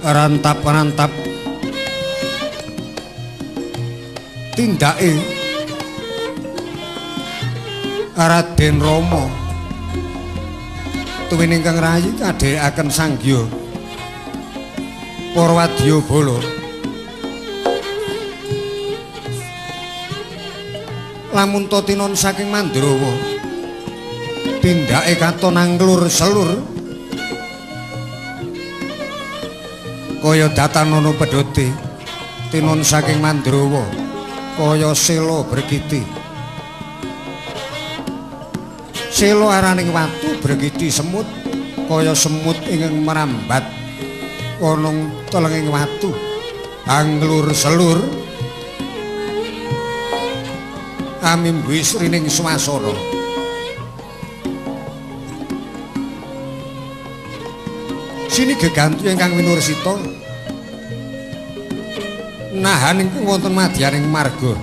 Rantap-rantap tindake Raden Rama tuwin ingkang rayi kadhekaken sanggya para wadyabala. Lamun ta tinon saking Mandrawa tindake katon angklur selur kaya datanana pedhote tinon saking Mandrawa kaya sela brekiti. Sela araning watu brekiti semut kaya semut ingkang merambat ana telenging watu anglur selur amimbu srining swasana. Sini gegantu ingkang winursita nahan ingkang wonten madyaning marga.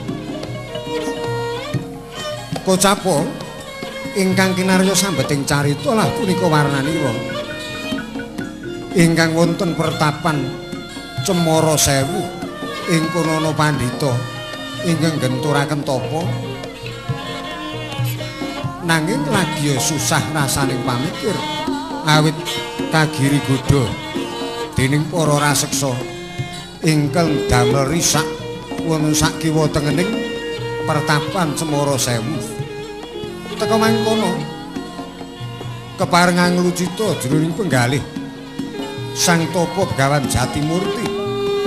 Kocapa ingkang kinarya sambeting carita lah punika warnanira ingkang wonten pertapan Cemara Sewu ing kono pandhita ingkang genturaken tapa, nanging lagi susah rasaning pamikir awit kagiri godha dening para raseksa ingkang damel risak wonten sak kiwa tengening pertapan Cemara Sewu. Teka mangkono keparengan nglucita jroning penggalih Sang Tapa Begawan Jatimurti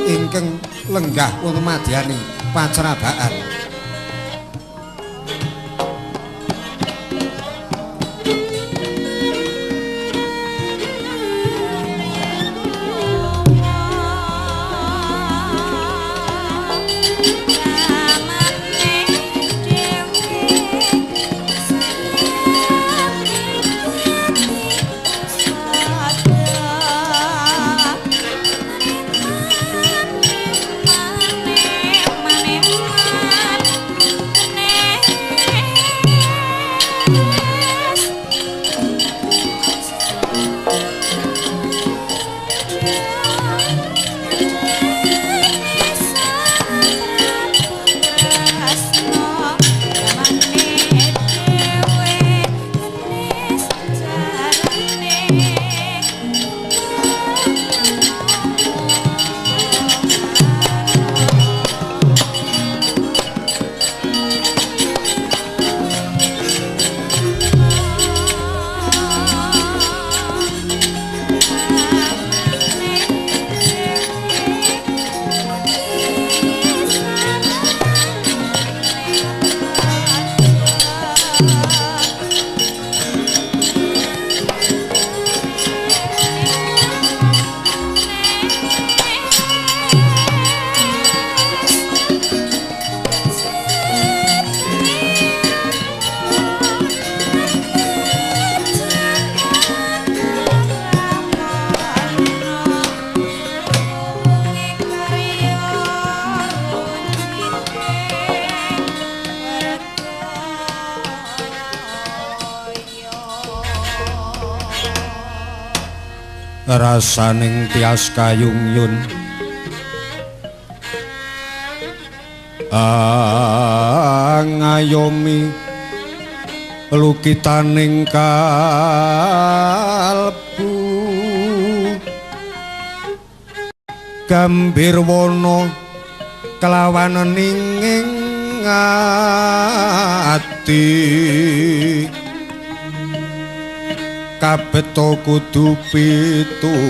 ingkang lenggah wonten madyaning pacrabaan. Rasaning tias kayungyun angayomi lukitaning kalbu gambirwana kelawan ninging ati kabeto kudu pitutur.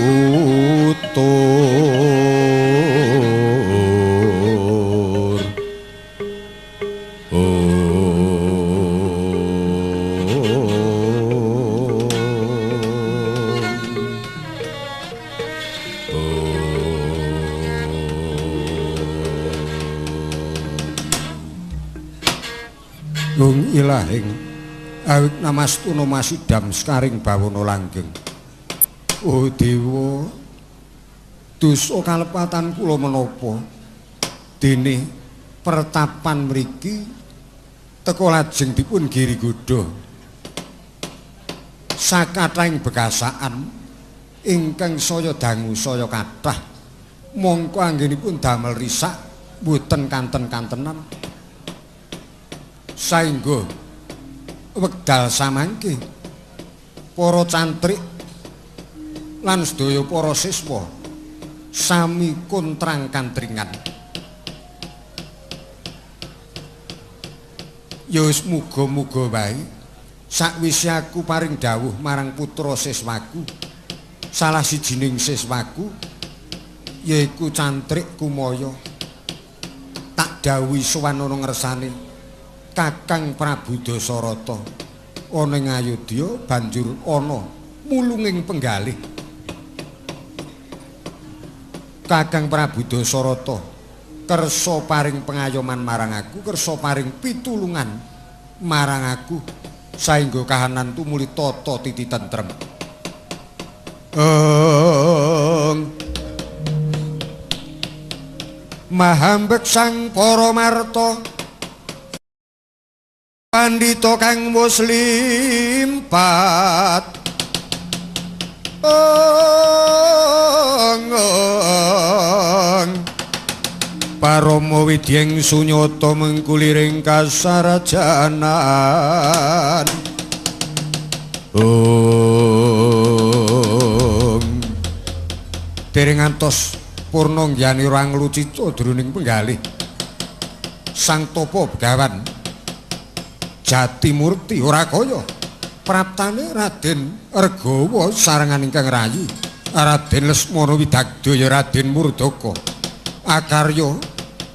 Gung ilahing awit namastuna masidam sekaring bawana langgeng. Oh dewa, dosa kalepatan kula menapa dene pertapan mriki teka lajeng dipun giri godha sakathahing bekasaan ingkang saya dangu saya kathah. Mongko anggenipun damel risak mboten kanten-kantenan. Saengga wekdal samangke para cantrik lan sedaya para siswa sami kontrang-kantringan. Ya wis muga-muga wae sakwise aku paring dawuh marang putra siswaku, salah sijining siswaku yaiku Cantrik Kumaya, tak dawuhi sowan ana ngersane Kakang Prabu Dasarata ana ing Ayodya banjur ana mulunging penggalih. Kakang Prabu Dasarata kersa paring pengayoman marang aku, kersa paring pitulungan marang aku saengga kahanan tumuli tata titi tentrem. Mahambek sang paramarta pandhita kang wis limpat. Parama widyeng sunyata mengkuliring kasarajanan. Dereng ngantos purna ngyani ranglucita jroning penggalih Sang Tapa Begawan Jatimurti ora kaya praptane Raden Regawa sarengan ingkang rayi Raden Lesmana Widagdaya Raden Murdaka akarya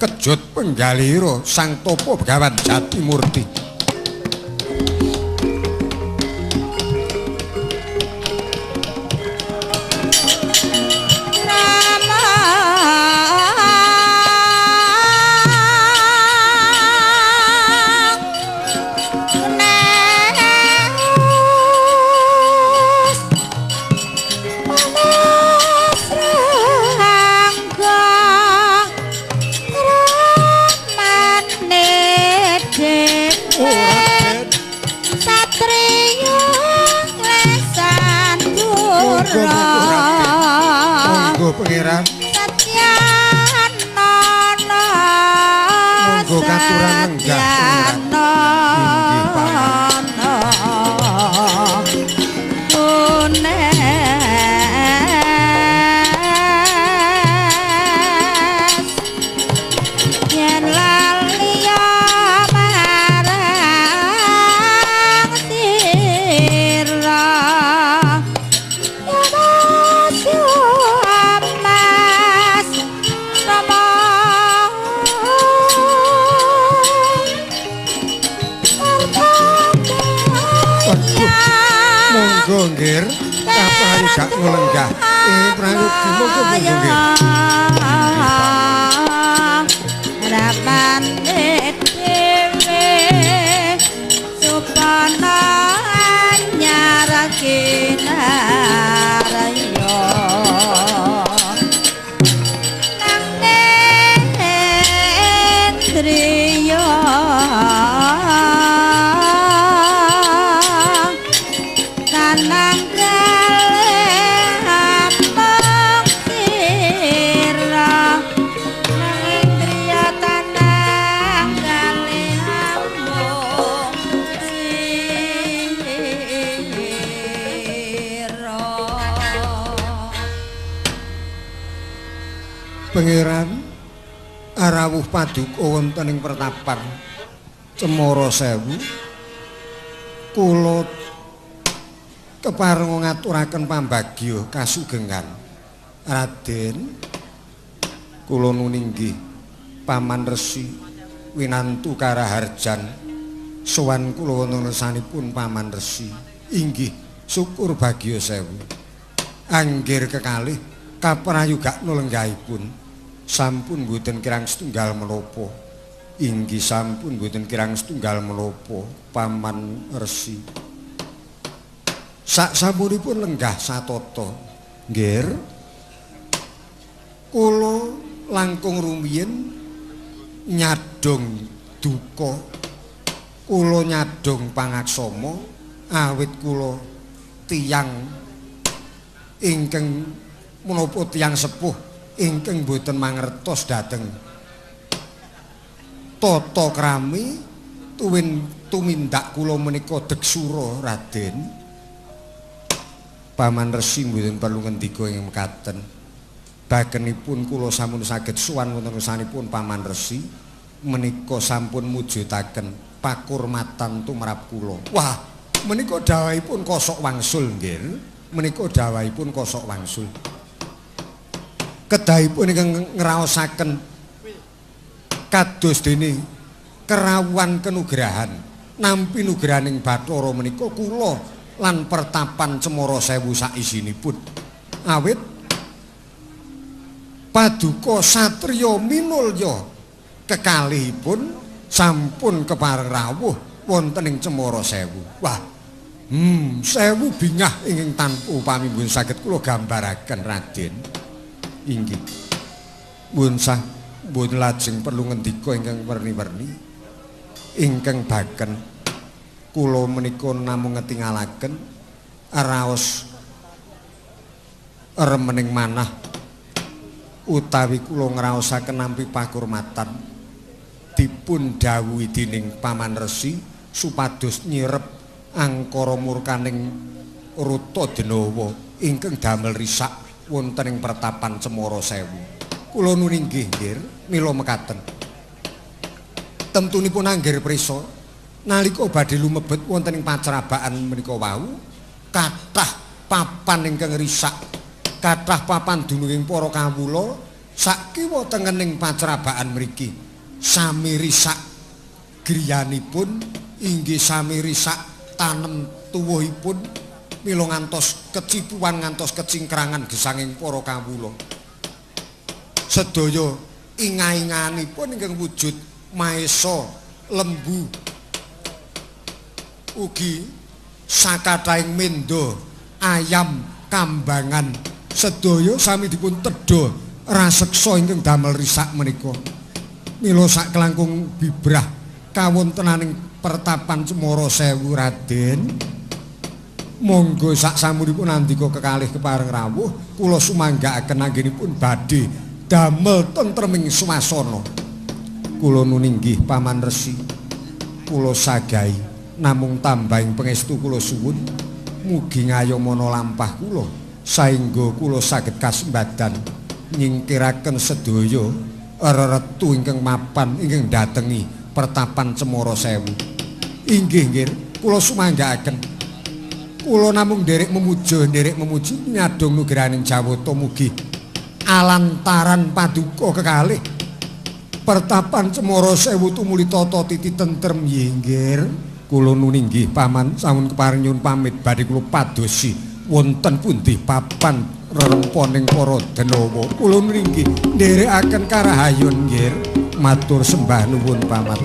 kejut penggalira Sang Tapa Begawan Jatimurti. Pangeran Satyanana, monggo katuran lenggah pangeran. Inggih paman. Yen lali marang sira Monggo nggir, kaprayu gak nglenggah. Prayogi monggo monggo nggir. Rapane dhewe supana anyar kinarya. Nang ndriya Pangeran rawuh paduka wonten ing pertapan Cemara Sewu, kula kepareng ngaturaken pambagya kasugengan. Raden, kula nuninggih Paman Resi winantu karaharjan sowan kula wonten ngersanipun Paman Resi. Inggih syukur bagya sewu. Anggir kekalih kaprayugakna lenggahipun sampun mboten kirang setunggal menapa. Inggih sampun mboten kirang setunggal menapa Paman Resi. Sak sampunipun lenggah satata nggir, kula langkung rumiyin nyadong duka, kula nyadong pangaksama awit kula tiyang ingkang menapa tiyang sepuh ingkang boten mangertos dhateng tata krami tuwin tumindak kula menika deksura Raden. Paman Resi mboten perlu ngendika ing mekaten. Bakenipun kula sampun saged sowan wonten ngersanipun Paman Resi menika sampun mujudaken pakurmatan tumrap kula. Wah, menika dawuhipun kosok wangsul nggih. Menika dawuhipun kosok wangsul. Kedahipun ingkang ngraosaken kados dene kerawuhan kenugrahan nampi nugrahaning Bathara menika kula lan pertapan Cemara Sewu saisinipun. Awit paduka satriya minulya kekalihipun sampun kepareng rawuh wonten ing Cemara Sewu. Wah, sewu bingah ingkang tanpa upami mboten saged kula gambaraken Raden. Inggih. Mboten sah mboten lajeng perlu ngendika ingkang werni-werni. Ingkang baken kula menika namung ngetingalaken raos remening manah utawi kula ngraosaken nampi pakurmatan dipun dawuhi dening Paman Resi supados nyirep angkara murkaning Ruta Denawa ingkang damel risak wonten ing pertapan Cemara Sewu. Kula nuwun inggih nggih mila mekaten. Temtunipun angger prisa nalika badhe lumebet wonten ing pacrabakan menika wau kathah papan ingkang risak, kathah papan dununging para kawula sakiwa tengening pacrabakan mriki sami risak griyanipun inggih sami risak tanem tuwuhipun mila ngantos kecipuan ngantos kecingkrangan gesanging para kawula. Sedaya ingah-ingahanipun ingkang wujud maesa lembu ugi sakathahing menda ayam kambangan sedaya sami dipun tedha raseksa ingkang damel risak menika. Mila saklangkung bibrah kawontenaning pertapan Cemara Sewu Raden, monggo sak samunipun nandika kekalih kepareng rawuh kula sumanggaaken anggenipun badhe damel tentreming swasana. Kula nuwun inggih Paman Resi, kula sagahi namung tambahing pangestu kula suwun mugi ngayomana lampah kula saengga kula saged kasembadan nyingkiraken sedaya reretu ingkang mapan ingkang ndatengi pertapan Cemara Sewu. Inggih nggih kula sumanggaaken. Kula namung nderek memuja, nderek memuji nyadong nugrahaning Jawata mugi alantaran paduka kekalih pertapan Cemara Sewu tumuli tata titi tentrem nggih. Kula nuwun inggih Paman, sampun kepareng nyuwun pamit badhe kula padosi wonten pundi papan reremponing para denawa. Kula nuwun inggih nderekaken karahayun nggih. Matur sembah nuwun Paman.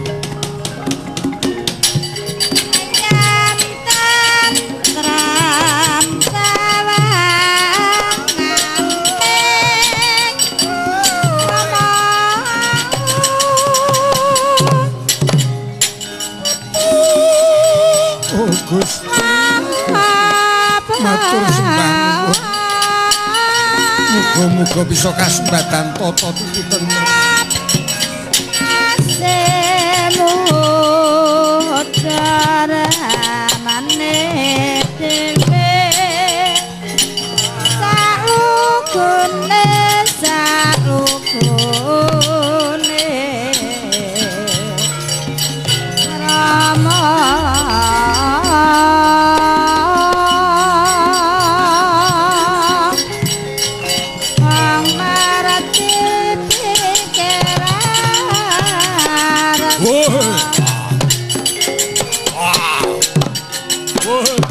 Oh Gusti, matur sembah nuwun. Muga-muga bisa kasembatan tata titi tentrem. Salugune Rama Wong marati pikiran. Wah. Wah.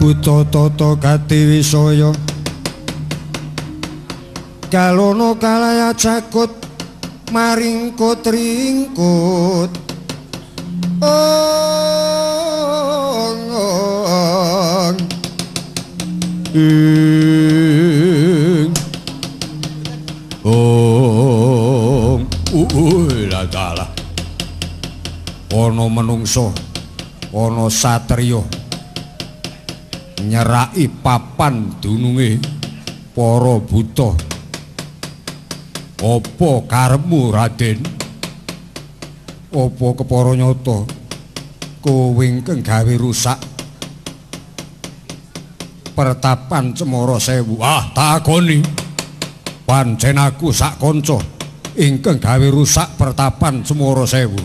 Buta tata gati wisaya Galono kalaya cakut maringkut ringkut ong ong ing ong la dalah ana menungsa ana satriya nyeraki papan dununge para buta. Apa karepmu Raden? Apa kepara nyata kowe ingkang gawe rusak pertapan Cemara Sewu? Ah, takoni. Pancen aku sak kanca ingkang gawe rusak pertapan Cemara Sewu.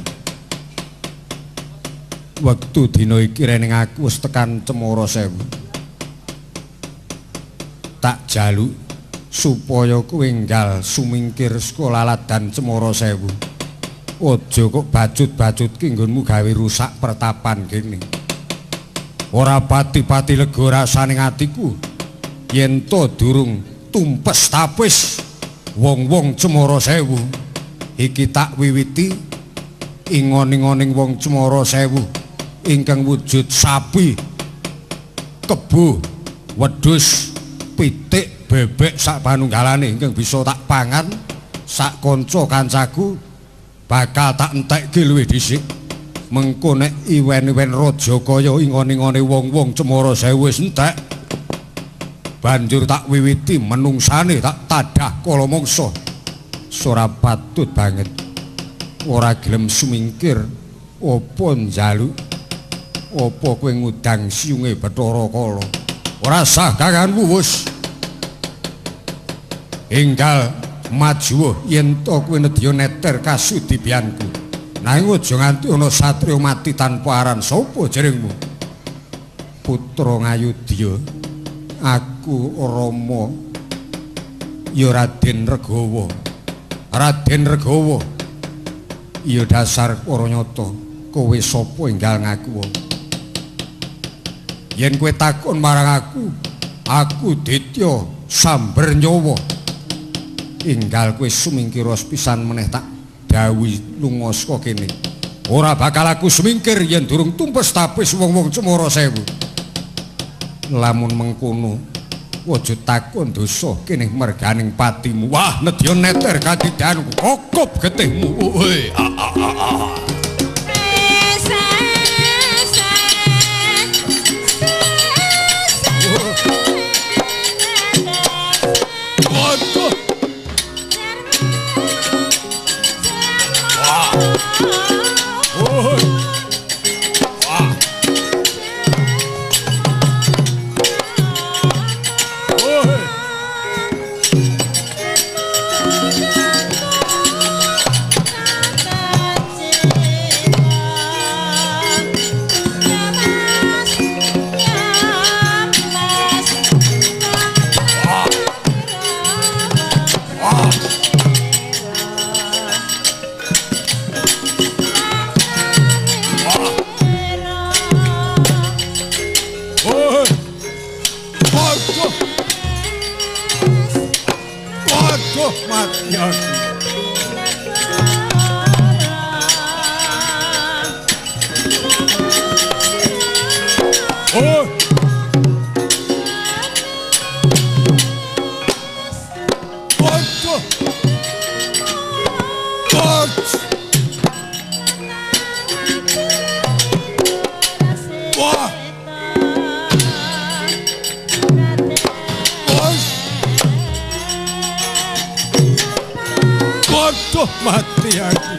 Wektu dina iki rening aku wis tekan Cemara Sewu. Tak jaluk supaya kowe enggal sumingkir saka laladan Cemara Sewu. Aja kok bacut-bacutke nggonmu gawe rusak pertapan kene. Ora pati-pati lega rasane atiku yen to durung tumpes tapis wong-wong Cemara Sewu. Iki tak wiwiti ingon-ingoning wong Cemara Sewu ingkang wujud sapi, kebo, wedhus, pitik, bebek sak panunggalane ingkang bisa tak pangan sak kanca kancaku bakal tak entekke luwih dhisik. Mengko nek iwen-iwen raja kaya ingon-ingone wong-wong Cemara Sewu wis entek, banjur tak wiwiti menungsane tak tadah kala mangsa. Ora patut banget ora gelem sumingkir. Apa njaluk? Apa kowe ngudang siunge Bathara Kala? Ora sah kakanmu wis. Enggal maju yen to kowe nedya neter kasudibyanku. Nanging aja nganti ana satriya mati tanpa aran. Sapa jenengmu? Putra Ngayodya. Aku Rama ya Raden Regawa. Raden Regawa. Ya dasar para nyata, kowe sapa enggal ngaku? Yen kowe takon marang aku, aku Ditya Samber Nyawa. Enggal kowe sumingkira sepisan meneh tak dawuhi lunga saka kene. Ora bakal aku sumingkir yen durung tumpes tapis wong-wong Cemara Sewu. Lamun mengkono, aja takon dosa kene merganing patimu. Wah, nedya neter kadidanku, kokop getihmu. Hei, a a a a. Waduh. Wah. Wah. Waduh, mati aku. Oh. Waduh. Waduh. Wah. Waduh, mati aku.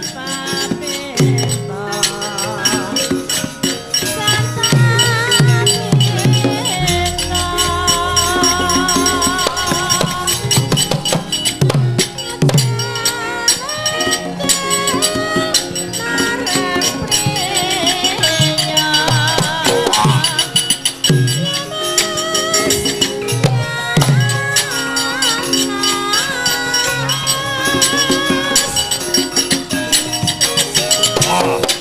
Oh.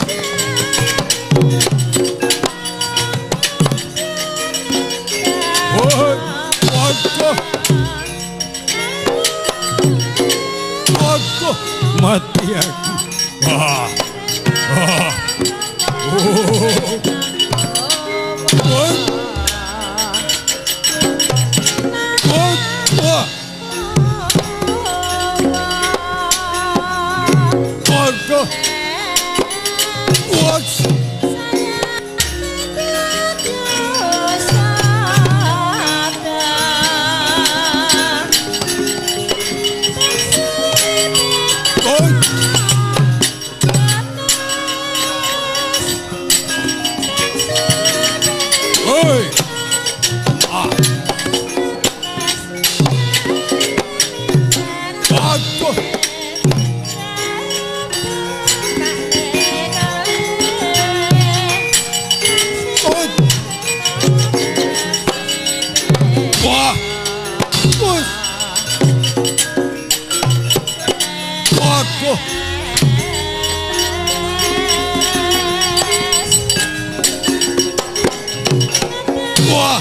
Wah.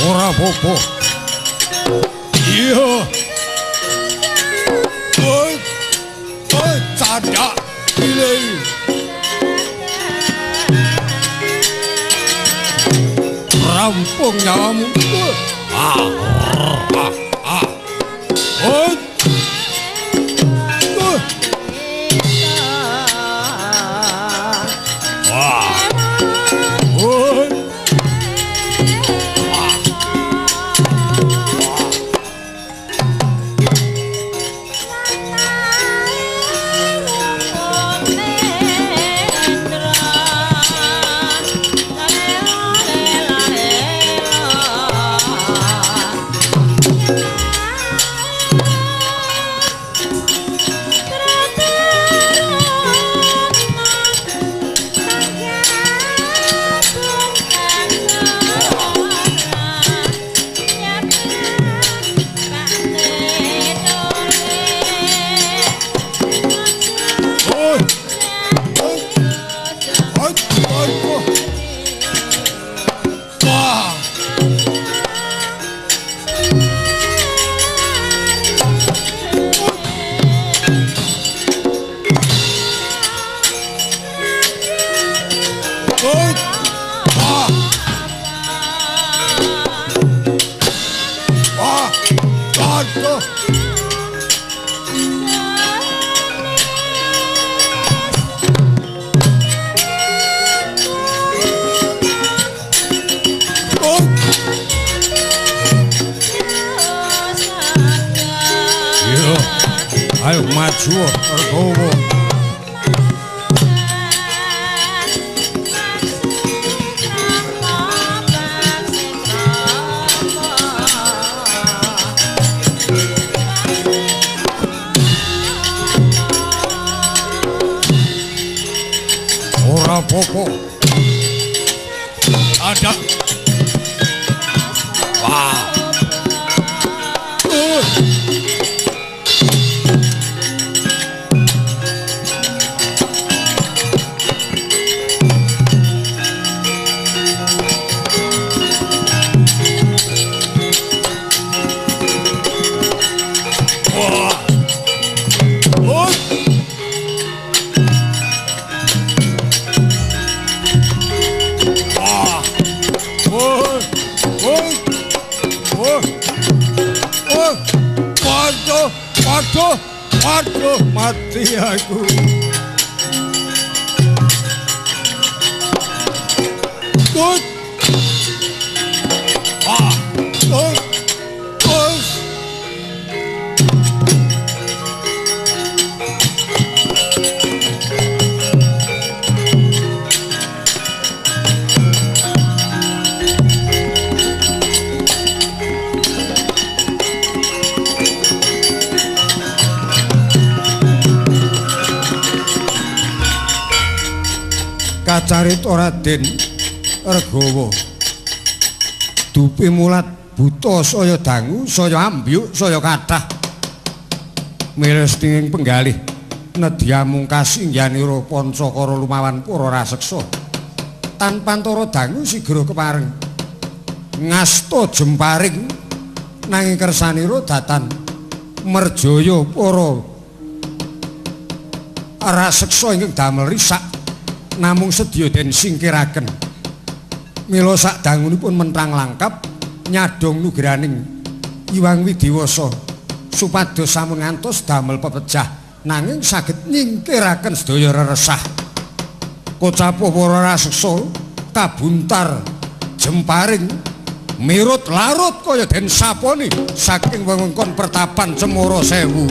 Ora apa-apa. Iya. Oi. Oi, cadak pilih. Rampung nyawamu. Ah, ah, ah. Oi. Wah. Oi. Ayo maju Argowo. Ora apa-apa. Ada. Wah. Waduh, waduh, mati aku. Tut. Ah, tut. Tut. Kacarita Raden Regawa dupi mulat buta saya dangu, saya ambyuk, saya kathah miris tinging penggalih nedya mungkas inggianira pancakara lumawan para raseksa tanpa antara dangu sigra kepareng ngasta jemparing nanging kersanira datan merjaya para raseksa ingkang damel risak namung sedya den singkiraken. Mila sadangunipun mentrang langkap nyadong nugraning Iwang Widiwasa supados sampun ngantos damel pepejah nanging saged nyingkiraken sedaya reresah. Kocapuh para raseksa kabuntar jemparing mirut larut kaya den saponi saking wewengkon pertapan Cemoro Sewu.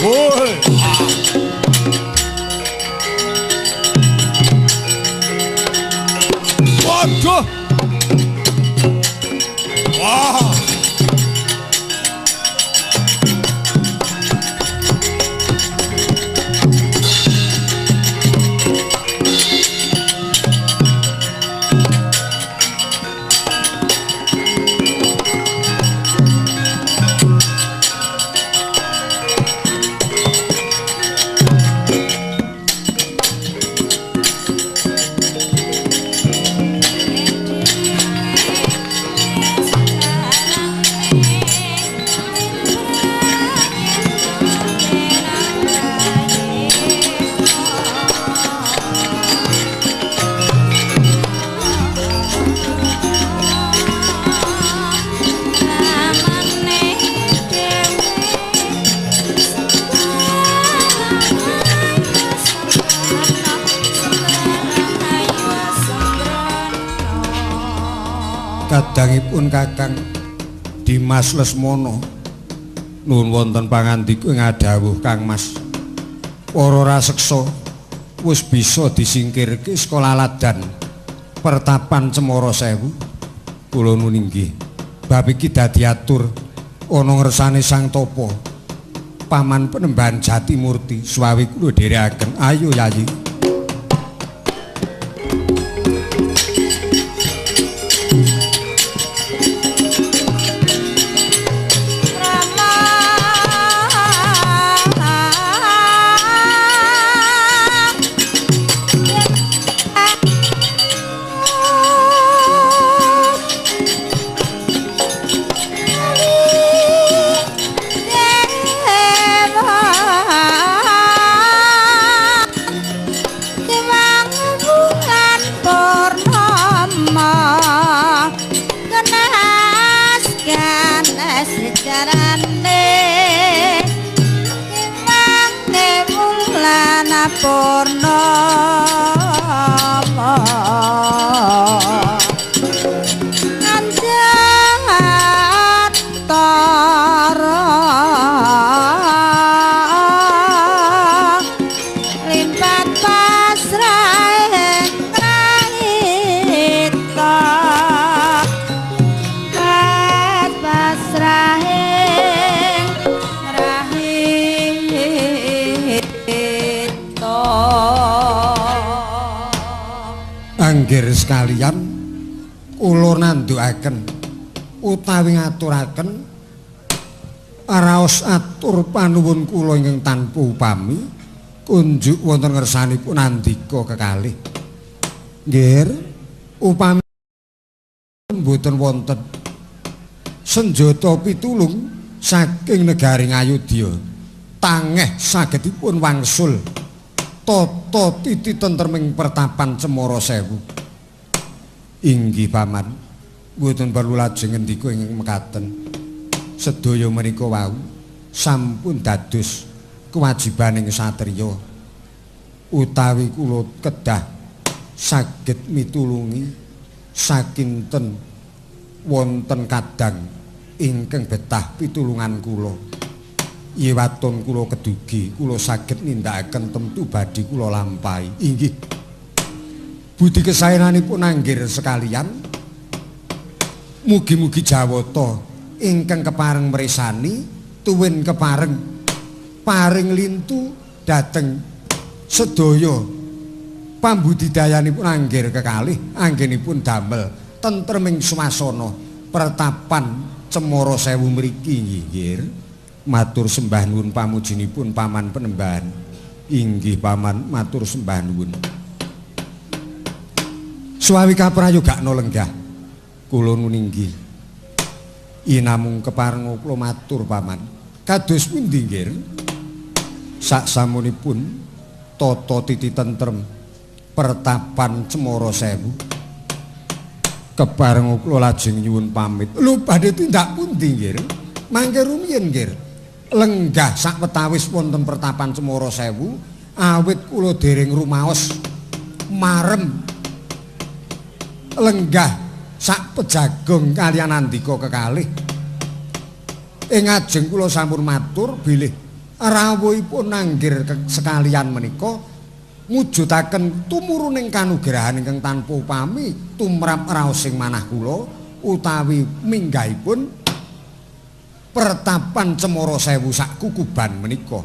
Woi. Waduh. Wah. Kadangipun Kakang Dimas Lesmana nuwun wonten pangandika ngadhawuh Kang Mas. Para raseksa wis bisa disingkirke saka laladan pertapan Cemara Sewu. Kula nuwun inggih. Bab iki dadi atur ana ngersane Sang Tapa. Paman Penembahan Jatimurti suwawi kula dherekaken. Ayo Yayi. Anggir sekalian kula nandhukaken utawi ngaturaken raos atur panuwun kula ingkang tanpa upami kunjuk wonten ngersanipun andika kekalih. Nggih, upami mboten wonten senjata pitulung saking negari Ngayodya tangeh sagedipun wangsul tata titi tentreming pertapan Cemara Sewu. Inggih paman, mboten perlu lajeng ngendika ingkang mekaten. Sedaya menika wau sampun dados kewajibaning satriya utawi kula kedah saged mitulungi sakinten wonten kadang ingkang betah pitulungan kula. Yewaton kula kedugi kula saged nindakaken temtu badhe kula lampahi. Inggih. Budi kesaenanipun anggir sekalian mugi-mugi jawata ingkang kepareng mresani tuwin kepareng paring lintu dhateng sedaya pambudidayanipun anggir kekalih anggenipun damel tentreming swasana pertapan Cemara Sewu mriki. Nggih. Matur sembah nuwun pamujinipun paman Penembahan. Inggih paman, matur sembah nuwun. Suwawi kaprayogakna lenggah kula nuwun inggih. Inamung kepareng kula matur paman. Kados pundi nggih? Saksamunipun tata titi tentrem pertapan Cemara Sewu kepareng kula lajeng nyuwun pamit. Lho badhe tindak pundi nggih? Mangke rumiyin nggih. Lenggah sakwetawis wonten pertapan Cemara Sewu awit kula dereng rumaos marem lenggah sak pejagong kaliyan andika kekalih. Ing ajeng kula sampun matur bilih Rawuhipun anggir sekalian menika mujudaken tumuruning kanugrahan ingkang tanpa upami tumrap raosing manah kula utawi minggahipun pertapan Cemara Sewu sak kukuban menika.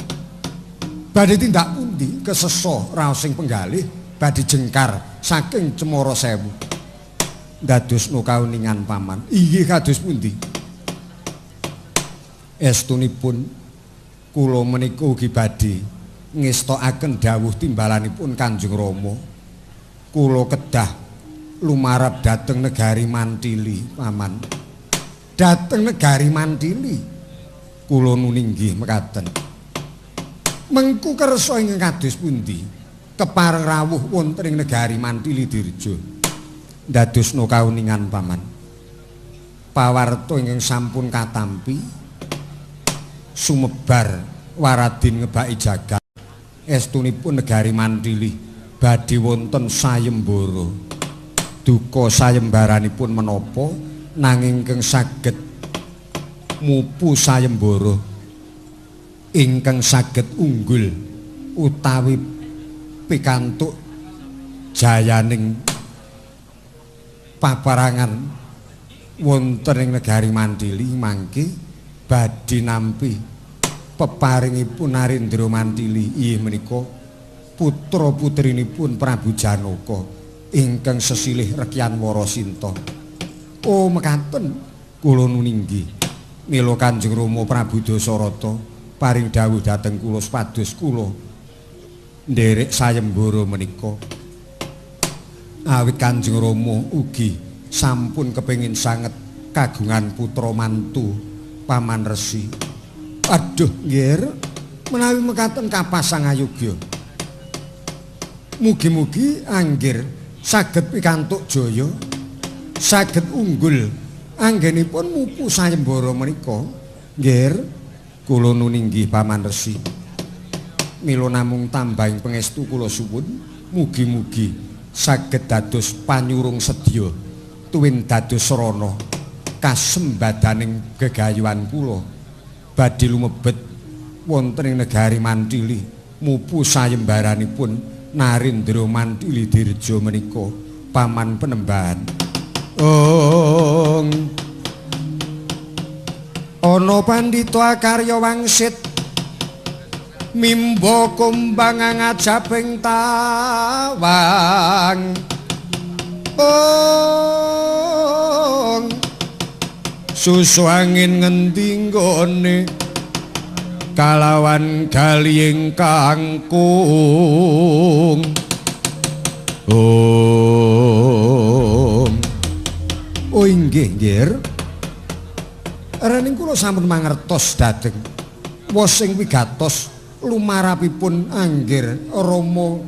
Badhe tindak pundi kesesa raosing penggalih badhe jengkar saking Cemara Sewu. Ndadosno kauningan paman. Inggih kados pundi? Estunipun kula menika ugi badhe ngestokaken dawuh timbalanipun Kanjeng Rama. Kula kedah lumarap dhateng negari Mantili, paman. Dhateng negari Mantili. Kula nuninggih mekaten. Mengku kersa ingkang kados pundi? Kepareng rawuh wonten ing negari Mantili Dirja. Ndadosno kauningan paman. Pawarta ingkang sampun katampi sumebar waradin ngebaki jagat. Estunipun negari Mantili badhe wonten sayembara. Duka sayembaranipun menapa nanging ingkang saged mupu sayembara ingkang saged unggul utawi pikantuk jayaning paparangan wonten ing negari Mantili mangke badhe nampi peparingipun Narendra Mantili inggih menika putra putrinipun Prabu Janaka ingkang sesilih Rekyan Warasinta. Oh mekaten kula nuninggi. Mila Kanjeng Rama Prabu Dasarata paring dawuh dhateng kula supados kula nderek sayembara menika. Awit Kanjeng Rama ugi sampun kepengin sanget kagungan putra mantu Paman Resi. Aduh nggih, menawi mekaten kapasang ayogya. Mugi-mugi anggir saged pikantuk jaya, saged unggul anggenipun mupu sayembara menika. Nggih, kula nuninggih Paman Resi. Mila namung tambahing pangestu kula suwun, mugi-mugi saged dados panyurung sedya tuwin dados srana kasembadaning gegayuhan kula badhe lumebet wonten ing negari Mantili mupu sayembaranipun Narendra Mantili Dirja menika paman penembahan. Ong ana pandhita akarya wangsit mimba kumbang ngajaping tawang. Ong susu angin ngendi nggone kalawan galiying kangkung. Om. Oh inggih nggih. Rening kula sampun mangertos dhateng wos sing wigatos lumarapipun anggir Rama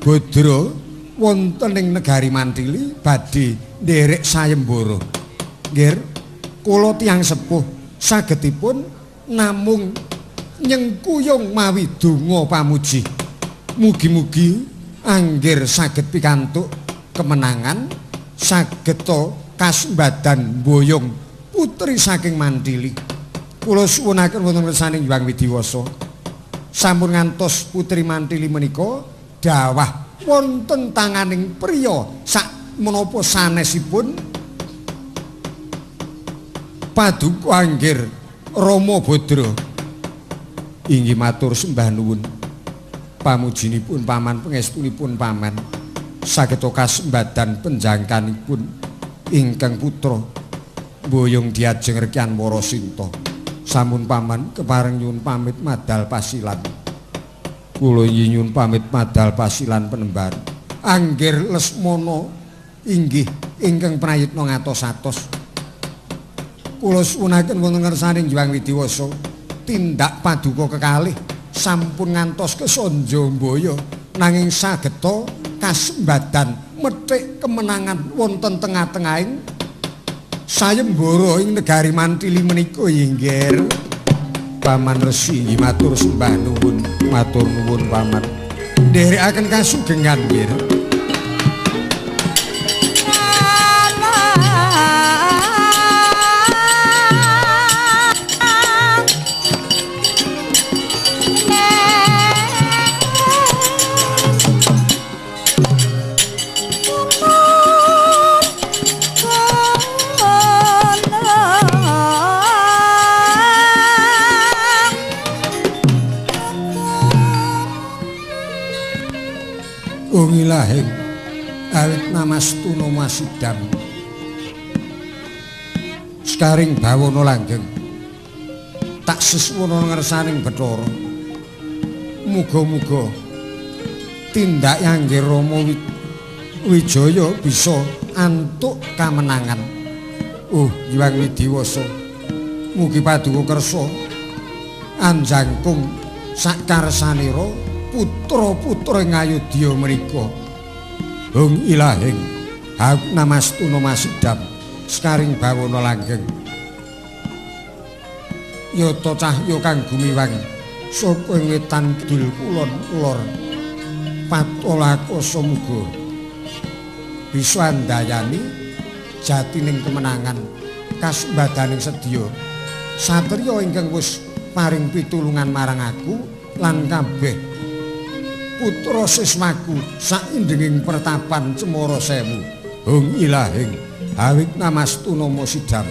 Badra wonten ing negari Mantili badhe nderek sayembara. Nggih, kula tiyang sepuh sagedipun namung nyengkuyung mawi donga pamuji. Mugi-mugi anggir saged pikantuk kemenangan, saged kasembadan mboyong putri saking Mantili. Kula suwunaken wonten ngersaning Hyang Widiwasa. Sampun ngantos putri Mantili menika dawah wonten tanganing priya sak menapa sanesipun paduka anggir Rama Badra. Inggih matur sembah nuwun. Pamujinipun paman, pangestunipun paman saged kasembadan penjangkanipun ingkang putra mboyong diajeng Rekyan Warasinta. Sampun paman kepareng nyuwun pamit madal pasilan. Kula nyuwun pamit madal pasilan penembahan. Anggir Lesmana inggih ingkang prayitna ngatos-atos. Kula suwunaken wonten ngersaning Hyang Widiwasa tindak paduka kekalih sampun ngantos kesanja mbaya nanging sageta kasembadan methik kemenangan wonten tengah-tengahing sayembara ing negari Mantili menika inggih. Paman Resi inggih matur sembah nuwun, matur nuwun paman. Nderekaken kasugengan nggih. Ungilahing awit namastuna masidam sekaring bawana langgeng tak seswono ngersaning Bathara. Muga-muga tindak angge Rama Wijaya bisa antuk kamenangan. Oh Hyang Widiwasa, mugi paduka kersa anjangkung sakarsanira putra-putra ing Ayodya menika. Hung ilahing hak namastuna masidam sekaring bawana langgeng yata cahya kang gumiwang saka ing wetan kidul kulon lor patola akasa muga bisa andayani jatining kemenangan kasembadaning sedya satriya ingkang wis paring pitulungan marang aku lan kabeh putra siswaku saindenging pertapan Cemara Sewu. Hung ilahing awit namastuna masidam.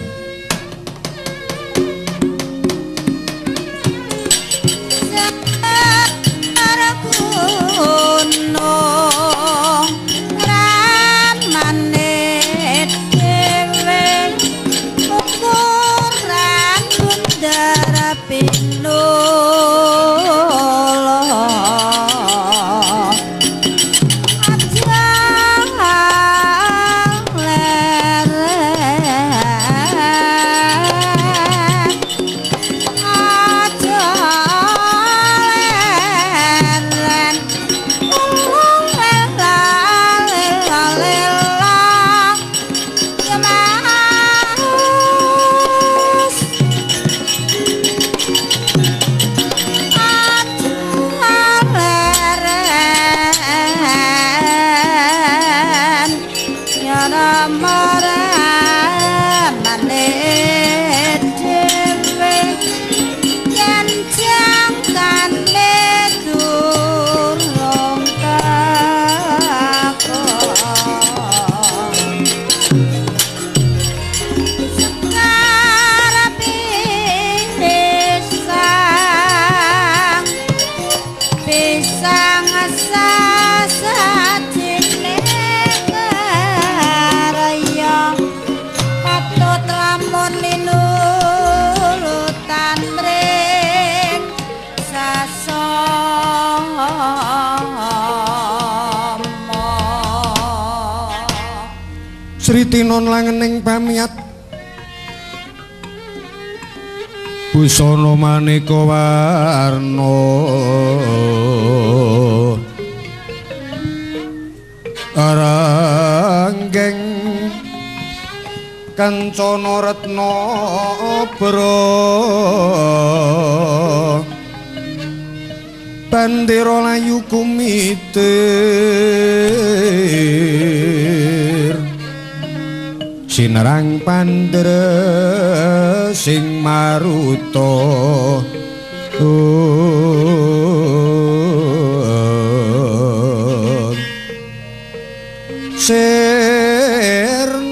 Sritinon langening pamiat busana maneka warna ranggeng kancana retna bra bandera layu kumitir sinerang pandere sing maruta. Sirna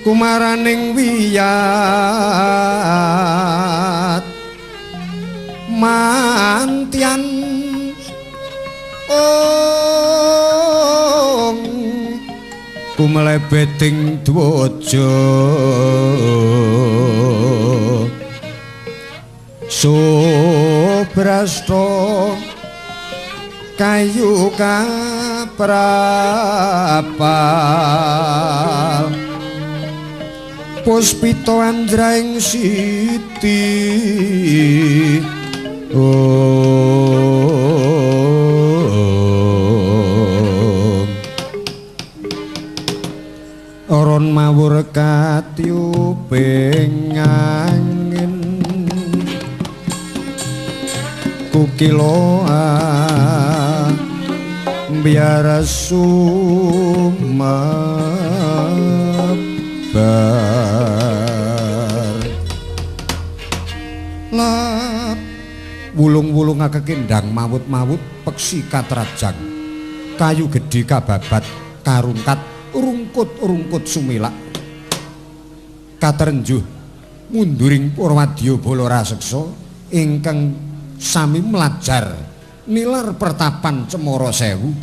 kumaraning wiyat mantian ong kumlebeting dwaja subrasta kayu kaprapal puspita andraing siti. Oron mawur katyuping angin kukiloa biara sumabar lap wulung-wulung akekendang mawut-mawut peksi katrajang kayu gedhe kababat karungkat rungkut-rungkut sumilak Katerenjuh munduring para wadya bala raseksa ingkang sami mlajar nilar pertapan Cemara Sewu.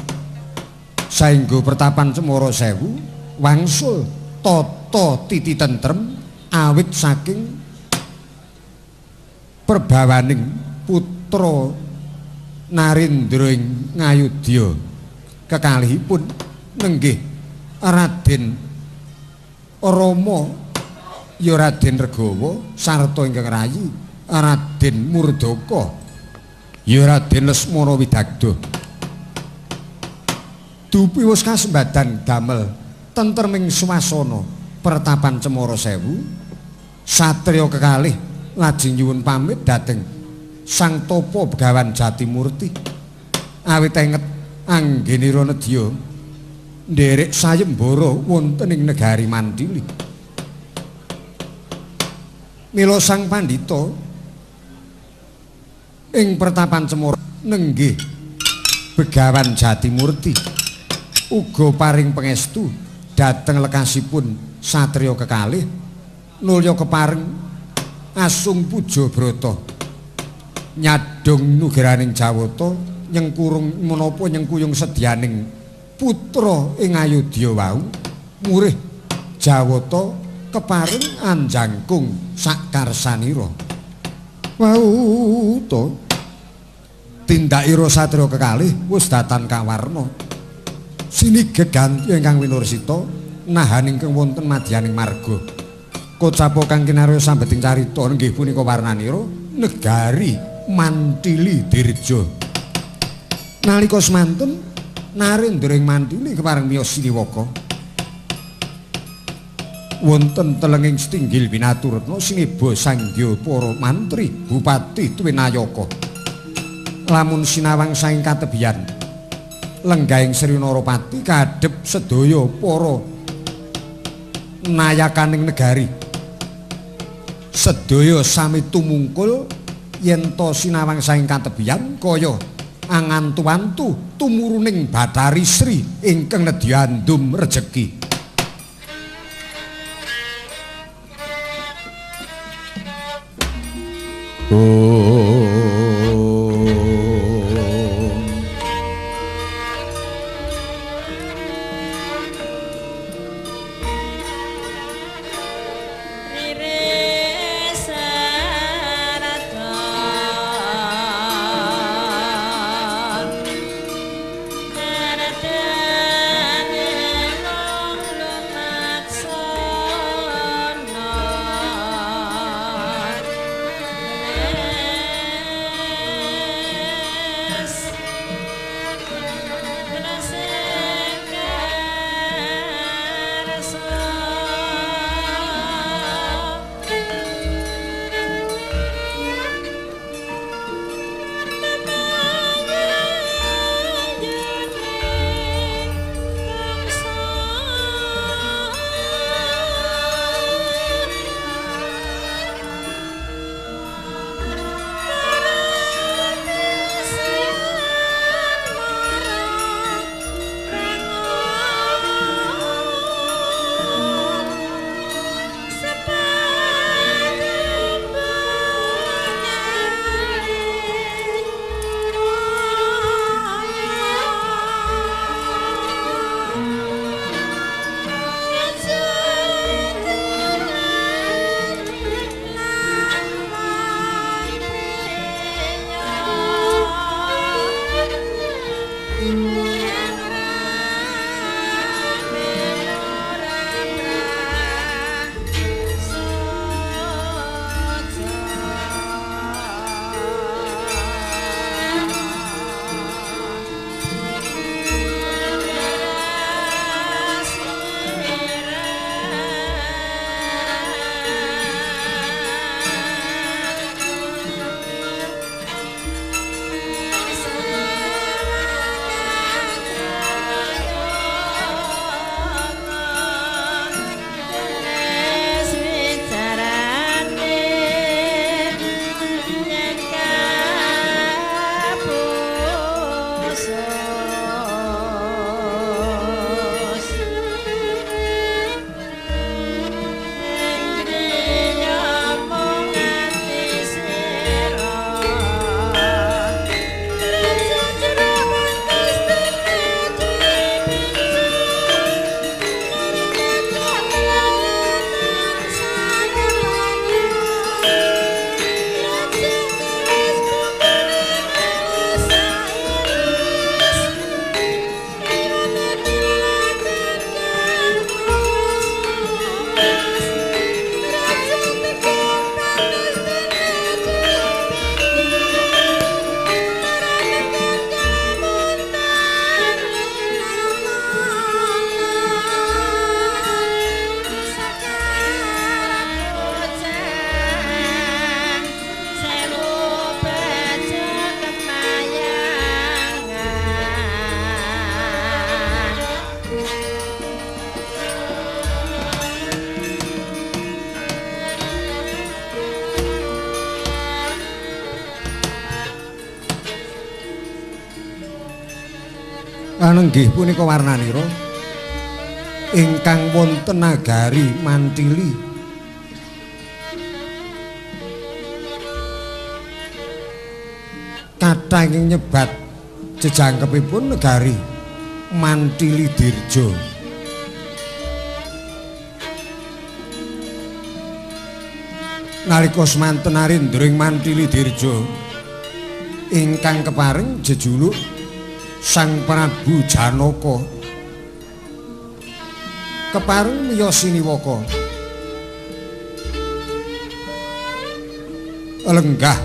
Saengga pertapan Cemara Sewu wangsul tata titi tentrem awit saking perbawaning putra Narendra ing Ngayodya. Kekalihipun nenggih Raden Rama ya Raden Regawa sarta ingkang rayi Raden Murdaka ya Raden Lesmana Widagda. Dupi wis kasembadan damel tentreming swasana pertapan Cemara Sewu. Satriya kekalih lajeng nyuwun pamit dhateng Sang Tapa Begawan Jatimurti. Awit enget anggenira nedya nderek sayembara wonten ing negari Mandili. Mila sang pandhita ing pertapan Cemara nenggih Begawan Jatimurti uga paring pangestu dhateng lekasipun satriya kekalih nulya kepareng asung puja brata nyadong nugeraning Jawata nyengkurung menapa nyengkuyung sedyaning putra ing Ayodya wau murih Jawata kepareng anjangkung sakarsanira. Wau to tindakira satriya kekalih wis datan kawarna sini geganti ingkang winursita nahan ingkang wonten madyaning marga. Kocapa kang kinarya sambeting carita nggih punika warnanira negari Mantili Dirja. Nalika semanten Narendra ing Mantili kepareng miyos Siliwaka. Wonten telenging setinggil winaturetna sineba sanggya para mantri bupati Twinayaka. Lamun sinawang saking katebian lenggahing Sri Narapati kadhep sedaya para nayakaning negari. Sedaya sami tumungkul yen ta sinawang saking katebian kaya angantu-antu tumuruning Bathari Sri ingkang nedya andum rejeki. Panenggih punika warnanira ingkang wonten nagari Mantili. Kathah ingkang nyebat jejangkepipun negari Mantili Dirja. Nalika semanten Narendra ing Mantili Dirja ingkang kepareng jejuluk Sang Prabu Janaka kepareng miyos siniwaka lenggah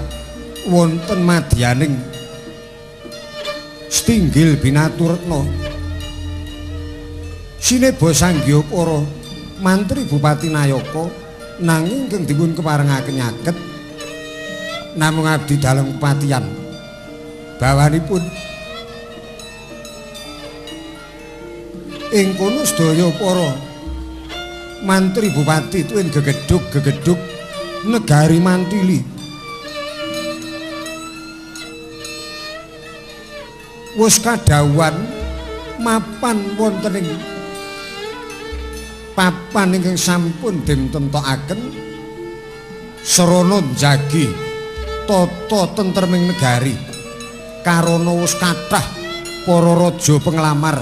wonten madyaning setinggil binaturetna sineba sanggya para mantri bupati nayaka nanging ingkang dipun keparengaken nyaket namung abdi dalem kepatihan bawanipun. Ing kono sedaya para mantri bupati tuwin gegedhug-gegedhug negari Mantili. Wis kadhawuhan mapan wonten ing papan ingkang sampun dintemtokaken sarana njagi tata tentreming negari karana wis kathah para raja penglamar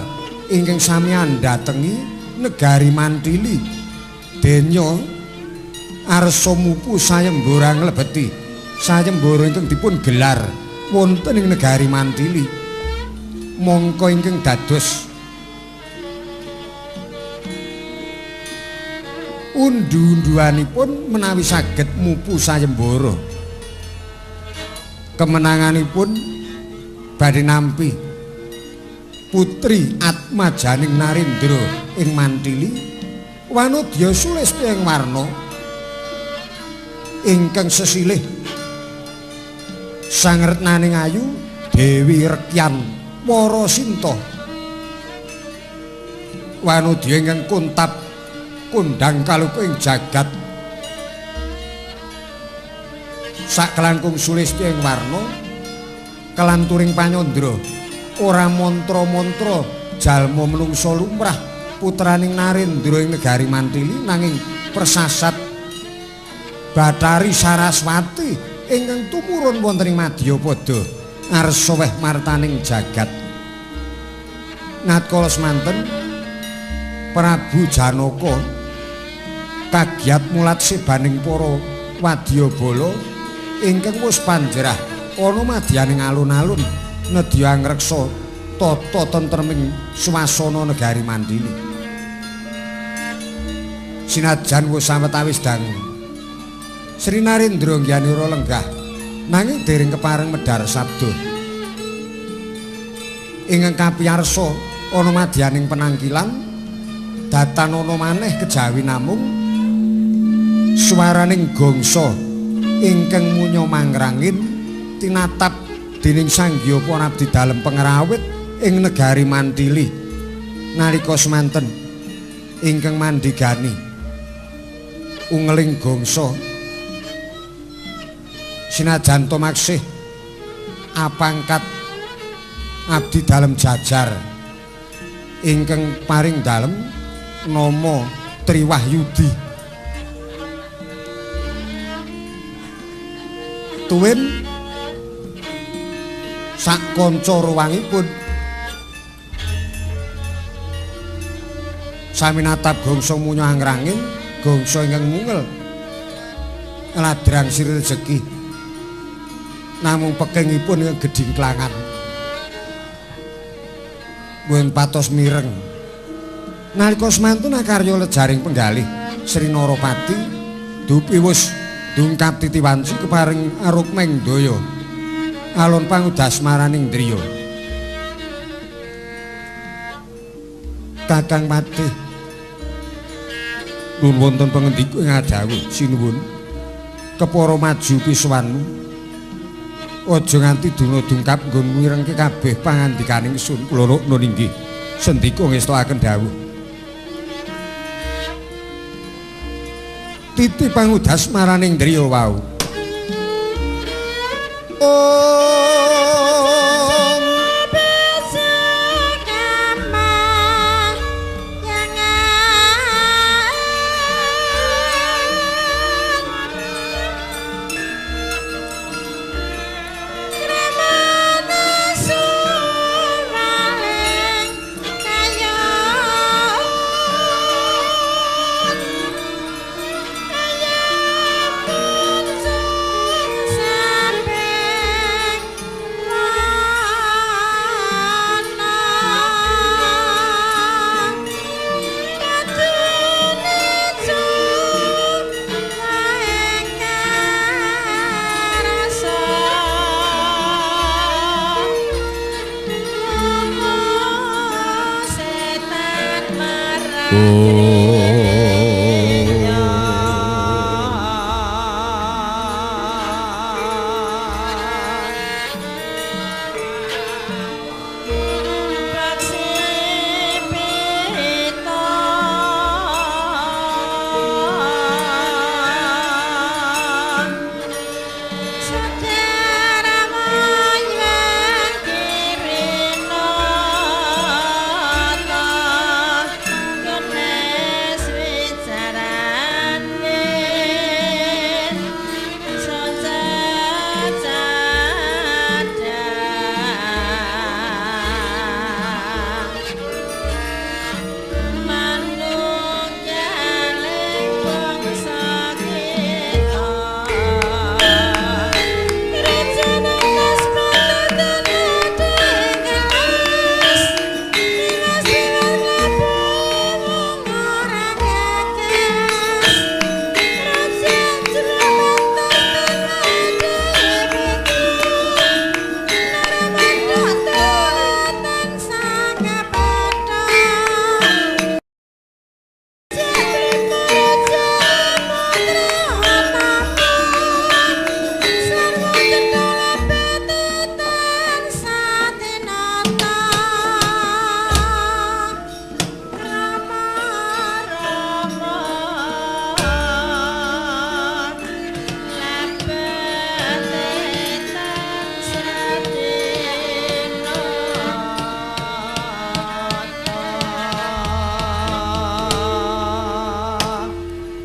ingkang sami andhatengi negari Mantili. Denya arsa mupu sayembara nglebeti sayembara ingkang dipun gelar wonten ing negari Mantili. Mongko ingkang dados undu-unduanipun menawi saged mupu sayembara kemenanganipun badhe nampi putri Atmajaning Narendra ing Mantili wanodya sulistya ing warna ingkang sesilih sang retnaning ayu Dewi Rekyan Warasinta wanodya ingkang kuntap kondhang kaluka ing jagat saklangkung sulistya ing warna kelanturing panyandra ora mantra-mantra jalma menungsa lumrah putraning Narendra ing negari Mantili nanging persasat Bathari Saraswati ingkang tumurun wonten ing Madyapada arsa weh martaning jagat. Ngatkala semanten Prabu Janaka kagiat mulat sebaning para wadyabala ingkang wis panjerah ana madyaning alun-alun nedya angreksa tata tentreming swasana negari Mantili. Sinajan wis sawetawis dangu Sri Narendra Ngyanira lenggah nanging dereng kepareng medhar sabda. Ingkang kapiyarsa ana madyaning penangkilan datan ana maneh kejawi namung swaraning gongsa ingkang munya mangrangin tinatap dening Sang Hyang abdi dalem pengrawit ing negari Mantili nalika semanten ingkang mandhigani ungeling gongsa. Sinajan to maksih apangkat abdi dalem jajar ingkang paring dalem nama Triwahyudi tuwin sak kanca ruwangipun sami natap gongsa munya angrangin gongsa ingkang mungel ladrang sri rejeki namung pekengipun ingkang gedhingklangan mboten patos mireng. Nalika semantun akarya lejaring penggalih Sri Narapati dupi wis dungkap titiwanci keparing arukmeng daya alun pangudas maraning driya. Kakang Patih nuwun wonten pangendika ing adhawuh sinuwun kepara maju pisuwanmu aja nganti duna dungkap nggon mirengke kabeh pangandikaning sun kula rukna inggih sendika ngestokaken dawuh. Titi pangudas maraning driya wau. Om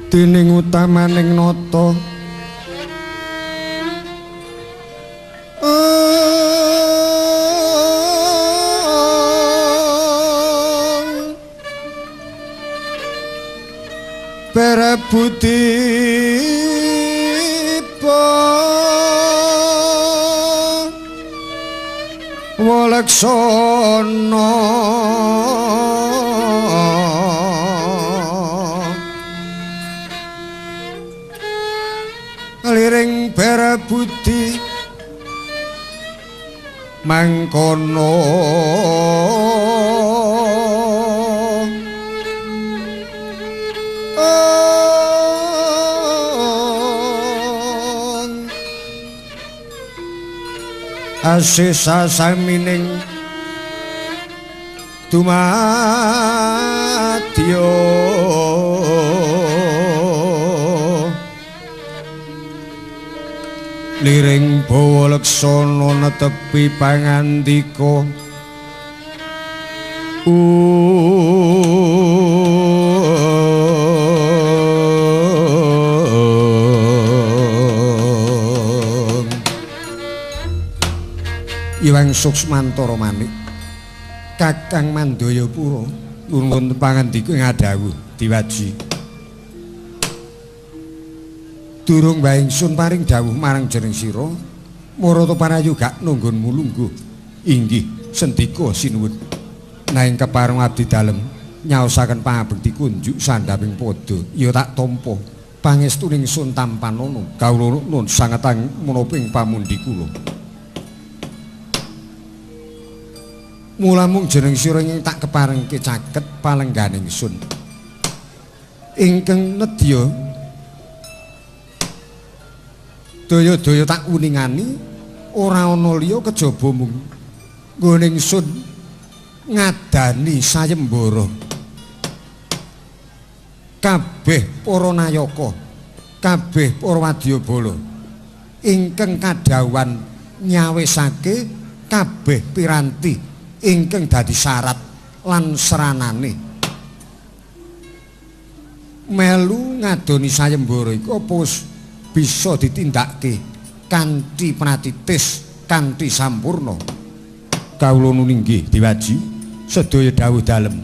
Dening utamaning nata Berebutipa Waleksana liring berebudi mangkono asisa samining dumadya liring bawa leksana netepi pangandika Iwang Suksmantara Manik Kakang Mandayapura nuwun pangandika ing adhawuh diwaji. Durung wae ingsun paring dawuh marang jeneng sira marata parayoga nunggonmu lungguh. Inggih sendika sinuwun. Nanging kepareng abdi dalem nyaosaken pangabekti kunjuk sandhaping padha ya tak tampa pangestuning sun tampanana kawula nun sangetang menapa ing pamundi kula. Mula mung jeneng sira ing tak keparengke caket palengganing sun ingkang nedya daya-daya tak uningani ora ana liya kejaba mung nggone ingsun ngadani sayembara kabeh para nayaka kabeh para wadyabala ingkang kadhawuhan nyawisake kabeh piranti ingkang dadi syarat lan seranane melu ngadoni sayembara iku apa bisa ditindakke kanthi pratitis kanthi sampurna. Kawula nuninggih diwaji sedaya dawuh dalem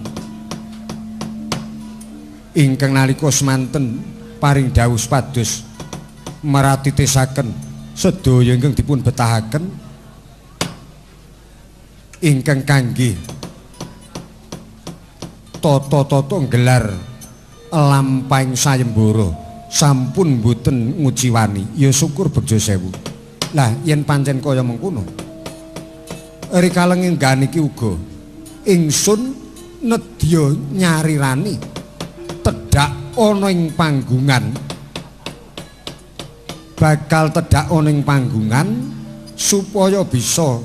ingkang nalika semanten paring dawuh supados meratitisaken sedaya ingkang dipun betahaken ingkang kangge tata-tata nggelar lampahing sayembara sampun mboten nguciwani. Ya syukur begja sewu. Lah yen pancen kaya mengkono rikala ngenggan iki uga ingsun nedya nyarirani tedhak ana ing panggungan. Bakal tedhak ana ing panggungan supaya bisa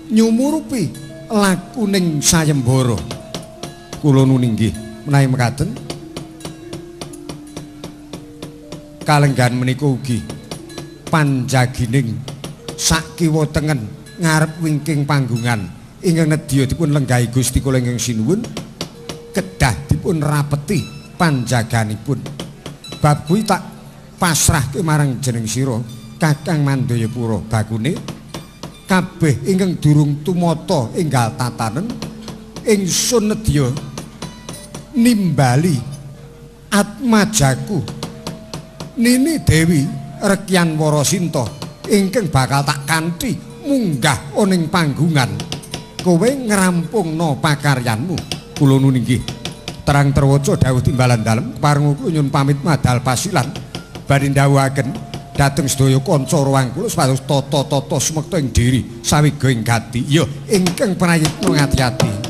nyumurupi lakuning sayembara. Kula nuwun inggih menawi mekaten. Kalenggahan menika ugi panjagining sakiwa tengen ngarep wingking panggungan ingkang nedya dipun lenggahi Gusti kula ingkang sinuwun kedah dipun rapeti panjaganipun. Bab kuwi tak pasrahke marang jeneng sira Kakang Mandayapura. Bakune kabeh ingkang durung tumata enggal tatanen ingsun nedya nimbali atmajaku Nini Dewi Rekyan Warasinta ingkang bakal tak kanthi munggah ana ing panggungan. Kowe ngrampungna pakaryanmu. Kula nuwun inggih. Terang terwaca dawuh timbalan dalem kepareng kula nyuwun pamit madal pasilan badhe ndhawuhaken dhateng sedaya kanca ruang kula supados tata-tata sumekta ing diri sawiga ing gati. Ya ingkang prayitna ngati-ati.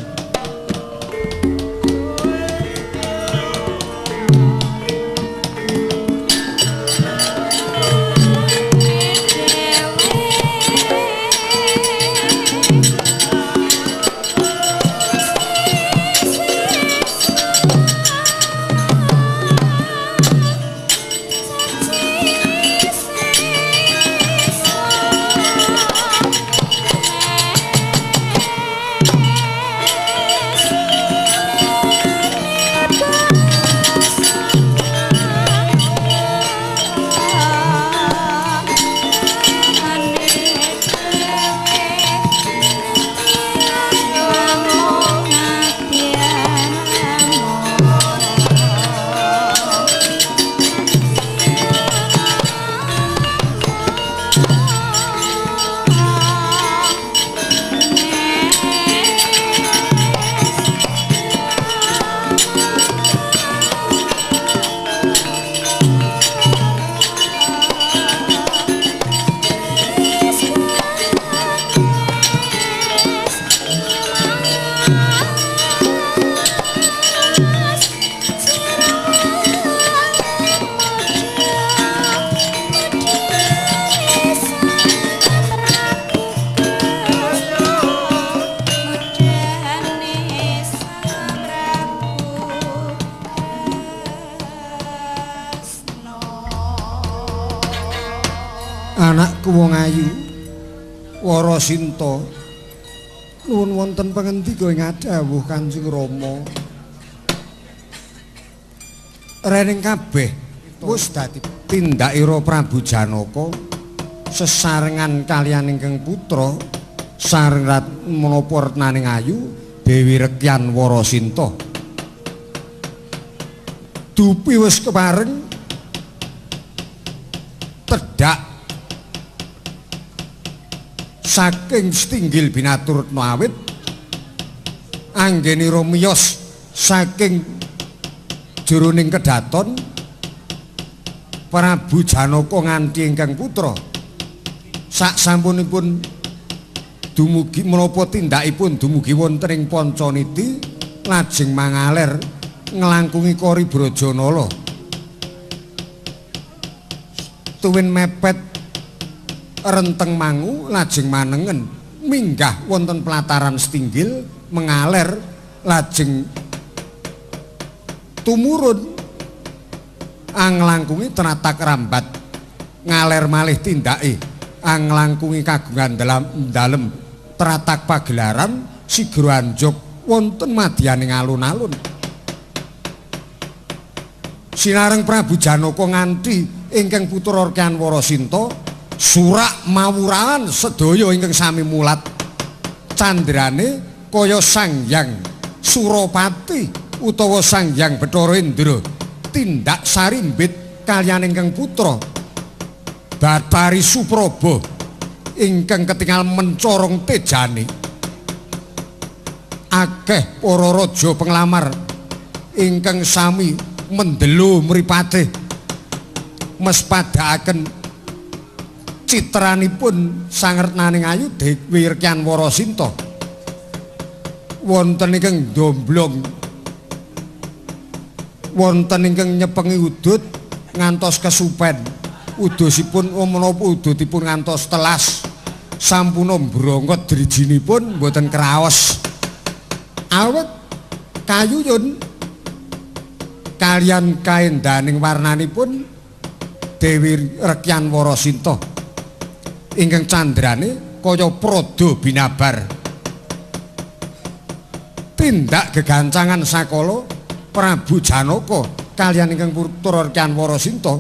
Anakku wong ayu Warasinta, nuwun wonten pangendika ing adhawuh Kanjeng Rama. Rening kabeh wis dadi tindakira Prabu Janaka sesarengan kaliyan ingkang putra sareng menapa retnaning ayu Dewi Rekyan Warasinta. Dupi wis kepareng tedhak saking setinggil binatur retna awit anggenira miyos saking jroning kedaton Prabu Janaka nganti ingkang putra. Sak sampunipun dumugi menapa tindakipun dumugi wonten ing Pancaniti lajeng mangaler nglangkungi Kori Brajanala. Tuwin mepet renteng mangu lajeng manengen minggah wonten pelataran setinggil mengaler lajeng tumurun anglangkungi teratak rambat ngaler malih tindake anglangkungi kagungan dalem teratak pagelaran sigra anjuk wonten madyaning alun-alun. Sinareng Prabu Janaka nganti ingkang putra Rekyan Warasinta surak mawurahan sedaya ingkang sami mulat candrane kaya Sang Hyang Surapati utawa Sang Hyang Bathara Indra tindak sarimbit kaliyan ingkang putra Bathari Supraba ingkang ketingal mencorong tejane. Akeh para raja penglamar ingkang sami mendelo mripate mespadhaaken citranipun sang retnaning ayu Dewi Rekyan Warasinta. Wonten ingkang domblong, wonten ingkang nyepengi udut ngantos kesupen. Udosipun menapa udutipun ngantos telas. Sampuna mbrongkot drijinipun mboten kraos. Awet kayuyun kalian kaendaning warnanipun Dewi Rekyan Warasinta ingkang candrane kaya prada binabar. Tindak gegancangan sakala Prabu Janaka kalian ingkang putra Rekyan Warasinta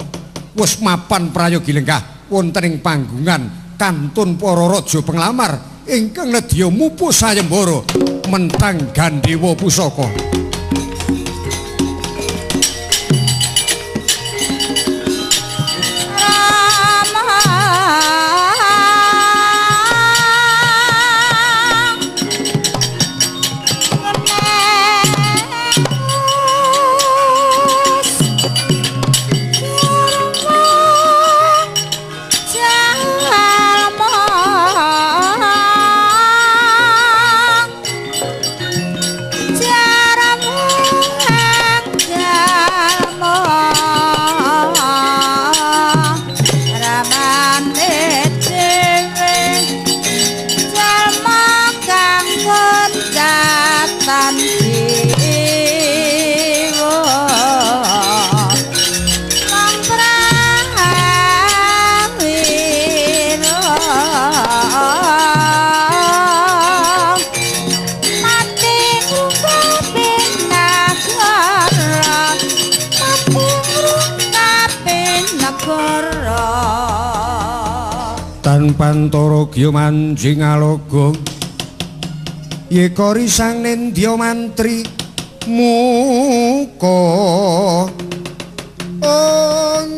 wis mapan prayogi lenggah wonten ing panggungan kantun para raja penglamar ingkang nedya mupu sayembara mentang Gandewa pusaka. Pantara gya manjing alaga yeka risang nindya mantri muka ong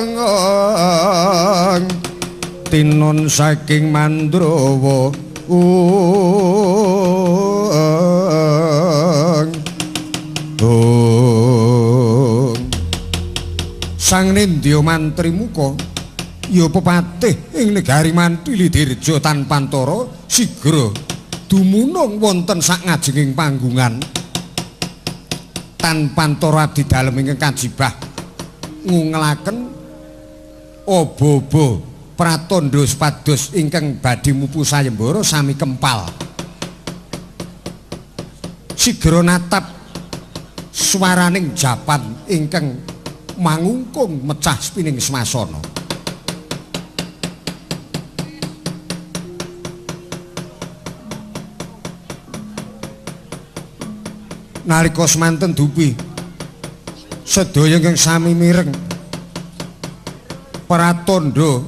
ong tinon saking Mandrawa ong ong sang nindya mantri muka ya pepatih ing negari Mantili Dirja Tanpantara sigra dumunung wonten sak ngajenging panggungan. Tanpantara abdi dalem ingkang kajibah ngungelaken aba-aba pratandha supados ingkang badhe mupu sayembara sami kempal. Sigra natap swaraning japan ingkang mangungkung mecah spining swasana. Nalika semanten dupi sedaya ingkang sami mireng pratandha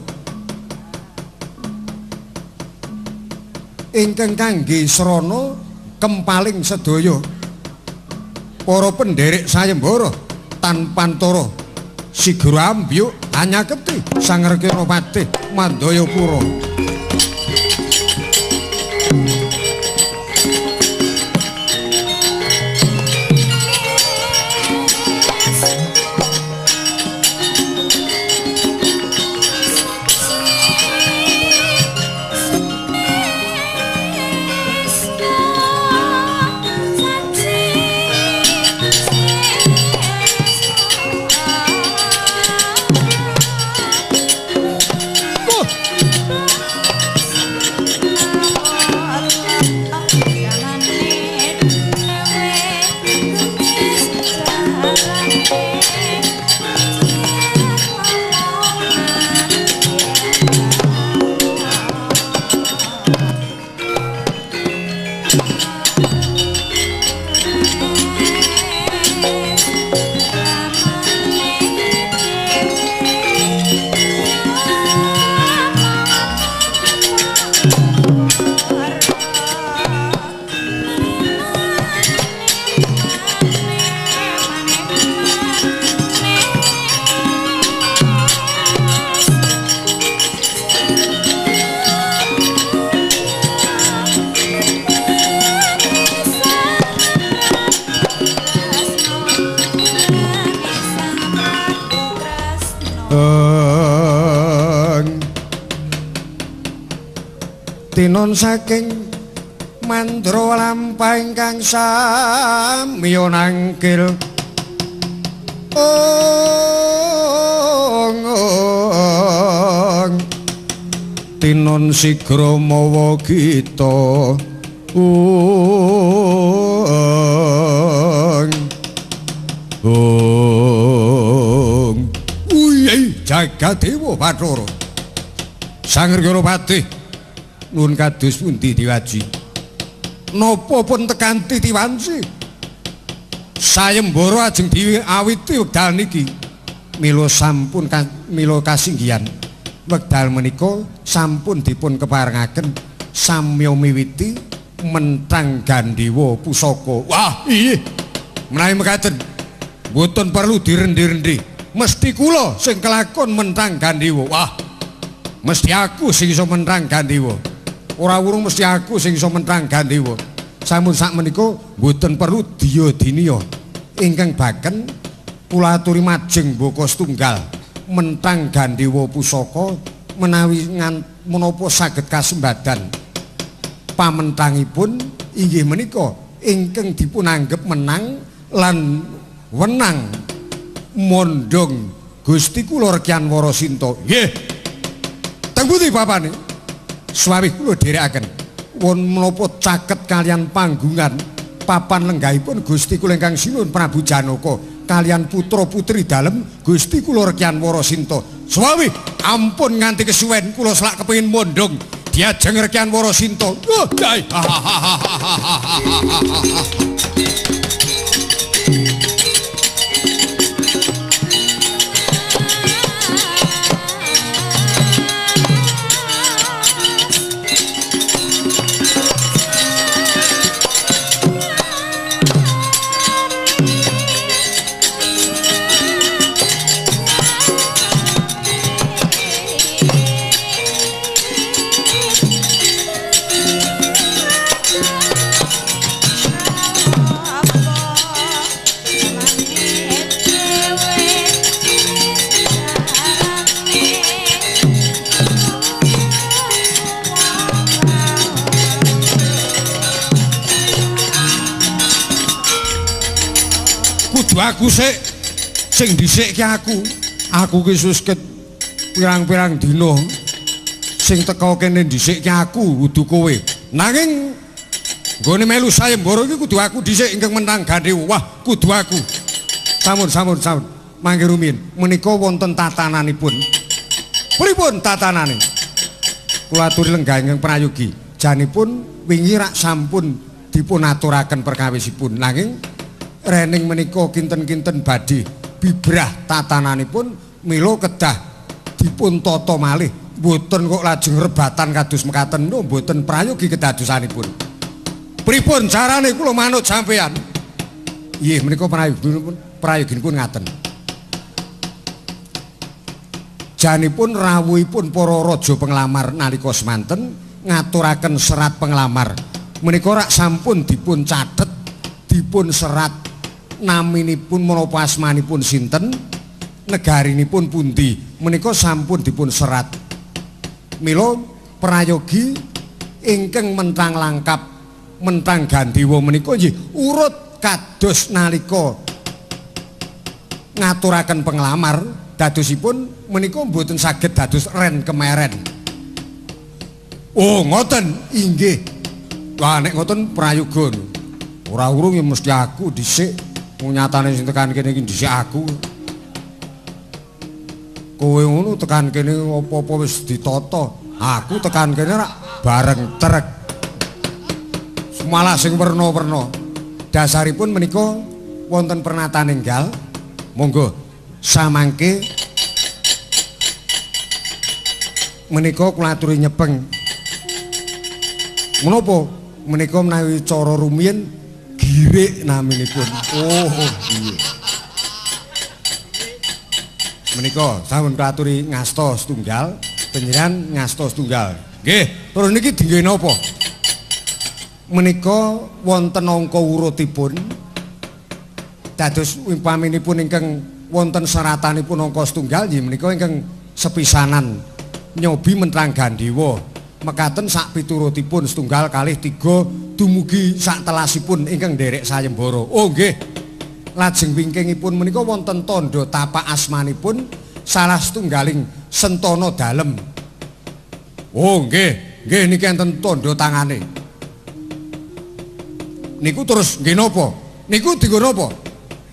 ingkang kangge srana kempaling sedaya para penderek sayembara Tanpantara sigra ambyuk anyaketi Sang Rekyana Patih Mandayapura. Tinon saking Mandra lampah ingkang samiya nangkil. Ong tinon sigra mawa kita. Ong ong uyai Jagadewa Bathara Sang Ryanapati nuwun kados pundi diwaji napa pun tekan titiwanci sayembara ajeng diawiti wekdal niki mila sampun mila kasinggihan wekdal menika sampun dipun keparengaken samya miwiti mentang Gandewa pusaka. Wah iya menawi mekaten mboten perlu direndi-rendi mesti kula sing kelakon mentang Gandewa. Wah mesti aku sing iso mentang Gandewa, ora wurung mesti aku sing iso mentang Gandewa. Sampun sak menika mboten perlu diya-diniya ingkang baken kula aturi majeng mbaka setunggal mentang Gandewa pusaka menawi menapa saged kasembadan pamentangipun inggih menika ingkang dipunanggep menang lan wenang mondhong Gusti kula Rekyan Warasinta. Nggih. Teng pundi papane? Suwawih kula dherekaken won menapa caket kalian panggungan papan lenggahipun Gusti kula ingkang sinuwun Prabu Janaka kalian putra-putri dalem Gusti kula Rekyan Warasinta. Suwawih ampun nganti kesuwen kula selak kepengin mondhong diajeng Rekyan Warasinta. Oh, aku sik sing dhisikke aku. Aku ki wis ket pirang-pirang dina sing teka kene dhisikke aku kudu kowe. Nanging nggone melu sayembara iki kudu aku dhisik ingkang menang Gandewa. Wah, kudu aku. Sampun sampun sampun. Mangke rumiyin menika wonten tatananipun. Pripun tatanane? Kula aturi lenggah ingkang prayogi. Janipun wingi rak sampun dipun aturaken perkawisipun. Nanging rening menika kinten-kinten badhe bibrah tatananipun mila kedah dipun tata malih. Mboten kok lajeng rebatan kados mekaten, no, mboten prayogi kedadosanipun. Pripun carane kula manut sampeyan? Nggih menika prayoginipun ngaten. Janipun rawuhipun para raja penglamar nalika semanten ngaturaken serat penglamar. Menika rak sampun dipun catet, dipun serat naminipun menapa asmanipun sinten, negarinipun pundi, menika sampun dipun serat. Mila prayogi ingkang mentang langkap mentang Gandewa menika nggih urut kados nalika ngaturaken penglamar, dadosipun menika mboten saged dados ren kemeren. Oh ngoten inggih. Wah nek ngoten prayoga ora urung ya mesti aku dhisik. Nyatane sing tekan kene iki dhisik aku. Kowe ngono tekan kene apa-apa wis ditata. Aku tekan kene rak bareng trek. Malah sing werna-werna. Dasaripun menika wonten pernatan enggal. Monggo samangke menika kula aturi nyepeng. Menapa menika menawi cara rumiyin girik naminipun. Oh, iya. Menika sampun kula aturi ngasta setunggal, panjenengan ngasta setunggal. Nggih, terus niki dingge napa? Menika wonten angka urutipun. Dados umpaminipun ingkang wonten seratanipun angka setunggal nggih menika ingkang sepisanan nyobi mentang Gandewa. Mekaten sak piturutipun setunggal kalih 3 Dumugi saktelasipun ingkang nderek sayembara. Oh nggih. Lajeng wingkingipun menika wonten tandha tapak asmanipun salah setunggaling sentana dalem. Oh nggih, nggih niki enten tandha tangane. Niku terus nggih napa? Niku dinggo napa?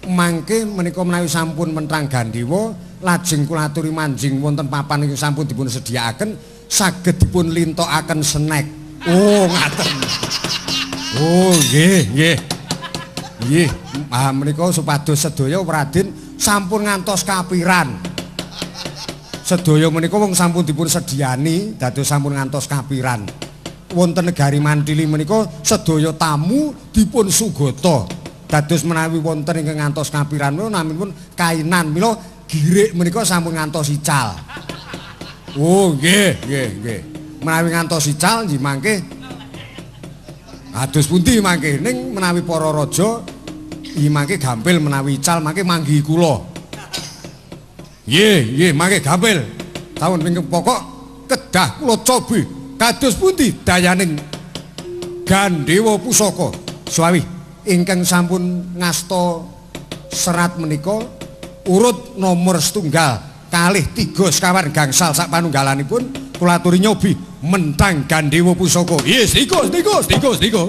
Mangke menika menawi sampun menthang Gandewa, lajeng kula aturi manjing wonten papan ingkang sampun dipun sediakaken, saged dipun lintokaken senek. Oh ngaten. Oh nggih, nggih. Nggih, ah menika supados sedaya Raden sampun ngantos kapiran. Sedaya menika wong sampun dipun sediani dados sampun ngantos kapiran. Wonten negari Mantili menika sedaya tamu dipun sugata. Dados menawi wonten ingkang ngantos kapiran menika naminipun kainan, mila girik menika sampun ngantos ical. Oh nggih, nggih, nggih. Menawi ngantos ical nggih mangke ados pundi mangke ning menawi para raja iki mangke gampil menawi ical mangke manggihi kula. Nggih, nggih mangke gampil. Taun ingkang pokok kedah kula cobi kados pundi dayaning Gandewa pusaka. Suwawi ingkang sampun ngasta serat menika urut nomor setunggal kalih tiga sekawan gangsal sak panunggalanipun kula aturi nyobi menthang Gandewa pusaka. Yes, stika, stika, stika, stika.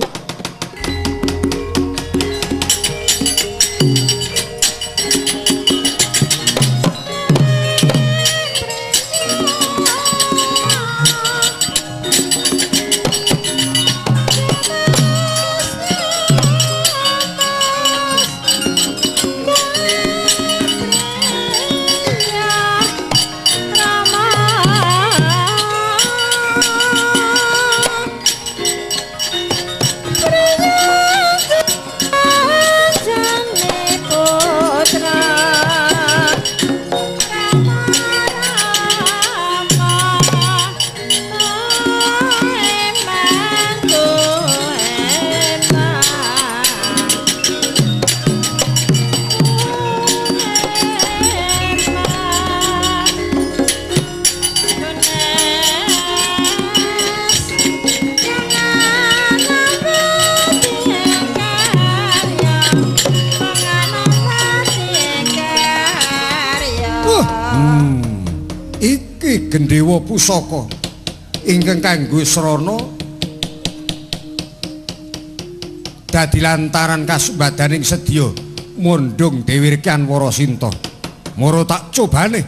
Iki Gandewa pusaka ingkang kanggo srana dadi lantaran kasembadaning sedya mondhong Dewi Rikyan Warasinta. Mara tak cobane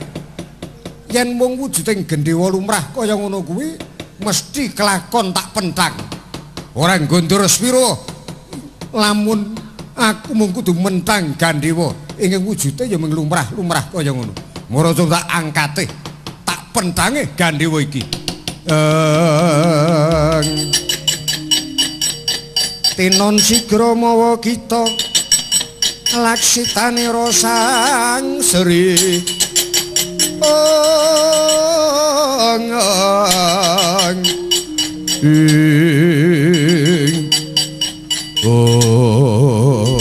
yen mung wujuding Gandewa lumrah kaya ngono kuwi mesti kelakon tak penthang. Ora nggondur sepira lamun aku mung kudu menthang Gandewa ingkang wujude ya mung lumrah-lumrah kaya ngono. Mara coba tak angkate, tak penthange Gandewa iki. Tinon sigra mawa kita laksitane rosang sri. Ong ing ong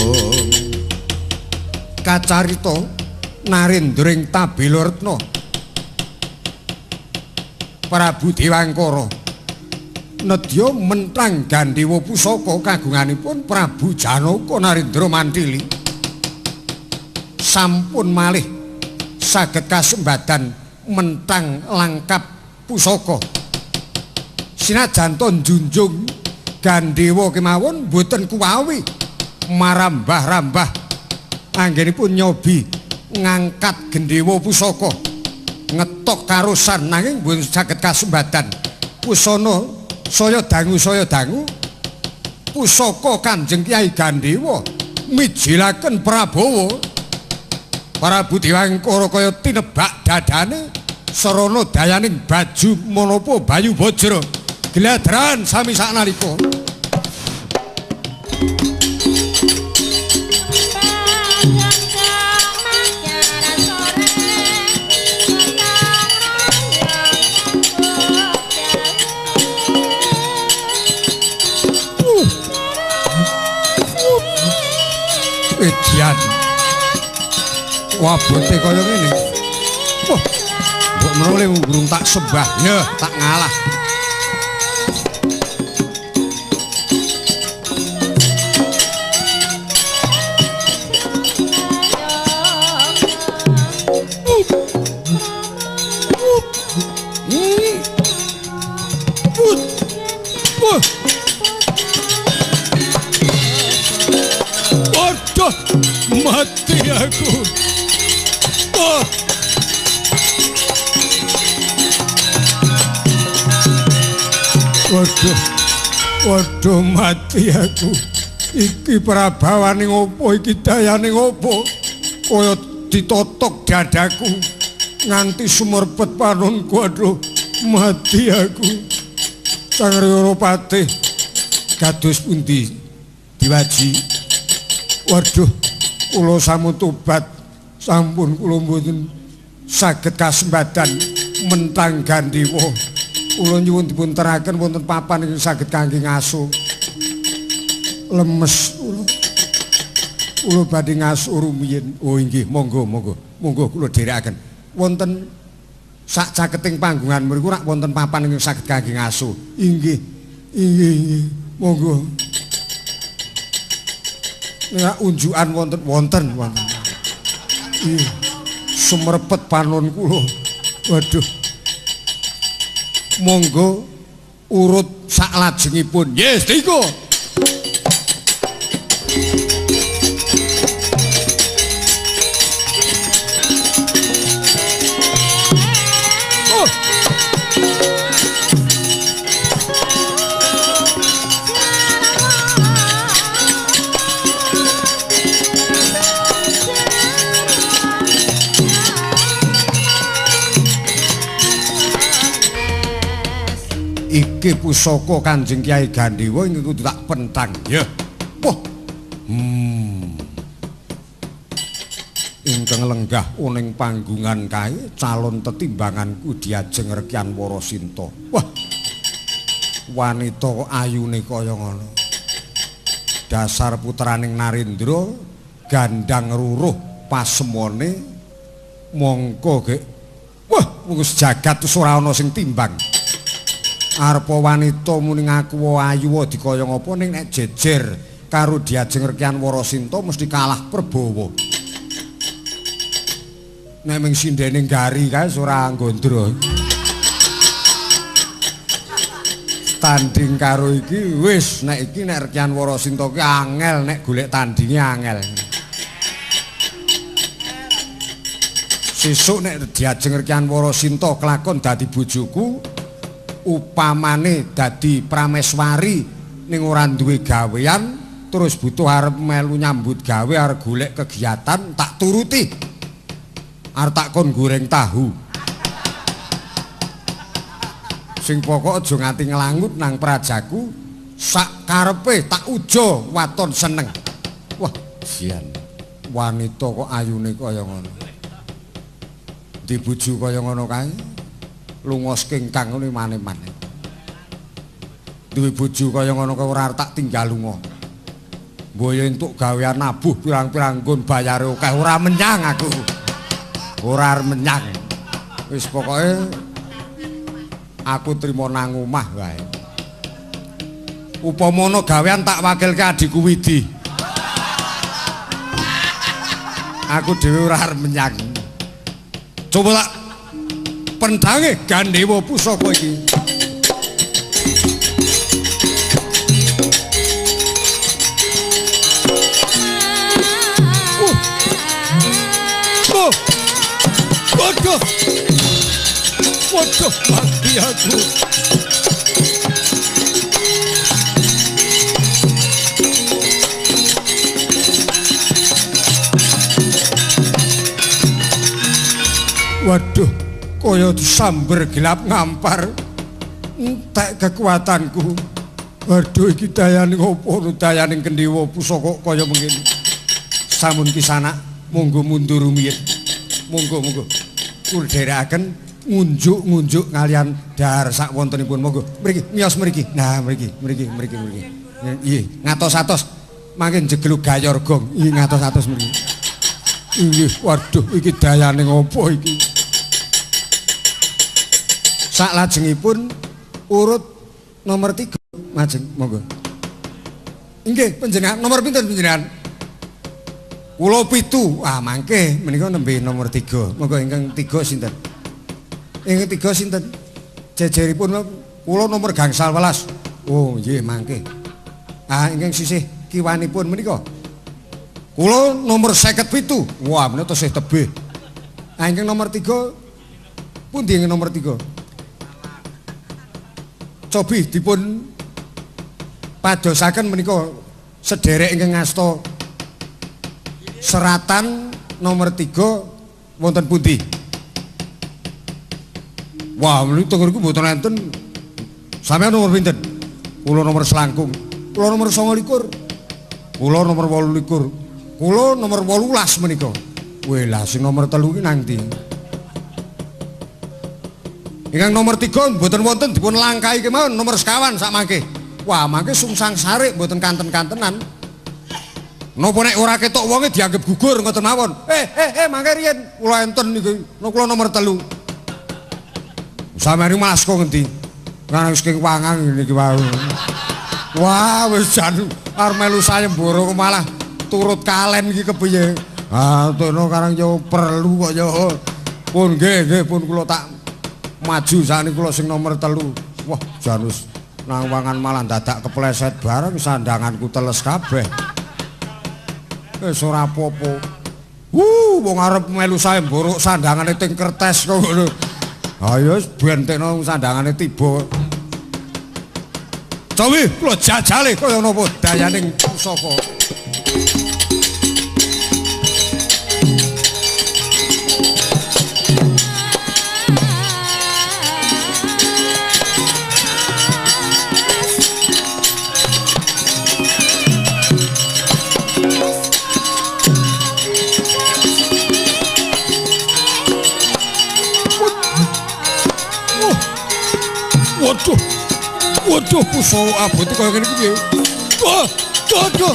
kacarita Narendra ing Tabela Retna Prabu Dewangkara nedya menthang Gandewa pusaka kagunganipun Prabu Janaka Narendra Mantili. Sampun malih saged kasembadan menthang langkap pusaka. Sinajan to njunjung Gandewa kemawon boten kuwawi marambah-rambah anggenipun nyobi ngangkat Gandewa pusaka ngetok karusan nanging mboten saged kasembadan. Pusana saya dangu pusaka Kanjeng Kyai Gandewa mijilaken Prabowo. Prabu Dewangkara kaya tinebak dadane sarana dayaning baju menapa Bayu Bajra gladran sami saknalika. Edian. Wabote kaya ngene. Wah, mbok menawa le urung tak sembah, ya tak ngalah. Waduh, mati aku. Oh. Waduh, waduh mati aku. Iki prabawane ngopo, iki dayane ngopo? Kaya ditotok dadaku nganti sumerpet panonku. Aduh, mati aku. Sang Rayapati kados pundi diwaji? Waduh, kula sampun tobat, sampun kula mboten saged kasembatan mentang Gandewa. Kula nyuwun dipun teraken wonten papan ingkang saged kangge ngaso. Lemes kula. Kula badhe ngaso rumiyin. Oh inggih, monggo monggo. Monggo kula dherekaken. Wonten sak caketing panggungan mriku rak wonten papan ingkang saged kangge ngaso. Inggih. Inggih, inggih. Monggo. Nek unjukan wonten wonten wonten. Ih, sumerpet panon kula. Waduh. Monggo urut saklajengipun. Yes, niku. Oh. Iki pusaka Kanjeng Kyai Gandewa ingkang kudu tak pentang. Ya. Wah. Ingkang lenggah oning panggungan kae calon tetimbanganku diajeng Rekyan Warasinta. Wah. Wanita kok ayune kaya ngono. Dasar putraning Narendra gandang ruruh pasemone mongko gek. Wah, wis jagat wis ora ana sing timbang. Arepa wanita muni ngaku ayu dikaya ngapa ning nek jejer karo diajeng Rekyan Warasinta mesti kalah perbawa. Nek ming sindene gari kae ora gondro. Tanding karo iki wis nek iki nek Rekyan Warasinta ki angel nek golek tandinge angel. Sesuk nek diajeng Rekyan Warasinta kelakon dadi bojoku, upamane dadi prameswari ning ora duwe gawean terus butuh arep melu nyambut gawe arep golek kegiatan tak turuti. Arep tak kon goreng tahu. Sing pokok aja nganti nglangut nang prajaku, sak karepe tak ujo waton seneng. Wah, sian. Wanita kok ayune kaya ngono. Di bojo kaya ngono kae. Lunga kengkang ngene mane-mane. Duwe bojo kaya ngono kae ora tak tinggal lunga. Mboyo entuk gawean nabuh pirang-pirang nggon bayare akeh ora menyang aku. Ora menyang. Wis pokoke aku trimo nang omah wae. Upama ana gawean tak wakilke adhiku Widi. Aku dhewe ora arep menyang. Coba tak pendange Gandewa pusaka iki. Oh. Waduh. Waduh, mati aku. Waduh, kaya disamber gelap ngampar. Entek kekuatanku. Waduh, iki dayane opo dayane Kendhewa pusaka kaya mengene. Samun kisanak, monggo mundur rumiyin. Monggo monggo. Kula dherekaken ngunjuk-ngunjuk kalian dahar sak wontenipun. Monggo mriki, miyos mriki. Nah, mriki, mriki, mriki, mriki. Nggih, ngatos-atos. Mangke jegluk gayor gong. Nggih, ngatos-atos mriki. Nggih, waduh iki dayane ngopo iki. Saklajengipun urut nomor 3 majeng, monggo. Nggih, panjenengan nomor pinten panjenengan? Kula 7. Ah, mangke menika nembe nomor 3. Monggo ingkang 3 sinten? Ingkang 3 sinten? Jejeripun kula nomor gangsal welas. Oh, nggih mangke. Ah, ingkang sisih kiwanipun menika. Kula nomor 57. Wah, menika tesih tebih. Ingkang nomor 3 pundi ingkang nomor 3? Cobi dipun padosaken menika sederek ingkang ngasta seratan nomor 3 wonten pundi? Wah, menika teng mriku mboten enten. Sampeyan nomor pinten? Kula nomor selangkung. Kula nomor 29. Kula nomor 28. Kula nomor 18 menika. Weh, lah sing nomor 3 iki nang ndi? Ingkang nomor 3 mboten wonten dipun langkahi kemawon nomor sekawan sak mangke. Wah, mangke sungsang sarik mboten kanten-kantenan. Napa nek ora ketok wonge dianggep gugur ngoten mawon. Mangke riyen kula enten niki. Napa kula nomor 3. Sampeyan niku malah saka ngendi? Nang saking wangang niki wau. Wah, wis jan arep melu sayembara kok malah turut kalen iki kepiye? Ah, tono karang yo perlu kok yo. Pun nggih, nggih pun kula tak maju sakniki kula sing nomor 3. Wah, jan wis nang wangan malah dadak kepleset bareng sandanganku teles kabeh. Wis ora apa-apa. Wong arep melu sayembara sandangane ting kertes kok ngono. Ayo wis bentekno sandangane tiba. Cowi kula jajale kaya napa dayaning pusaka. Waduh. Waduh, pusaka abote kaya ngene iki piye? Wah, waduh.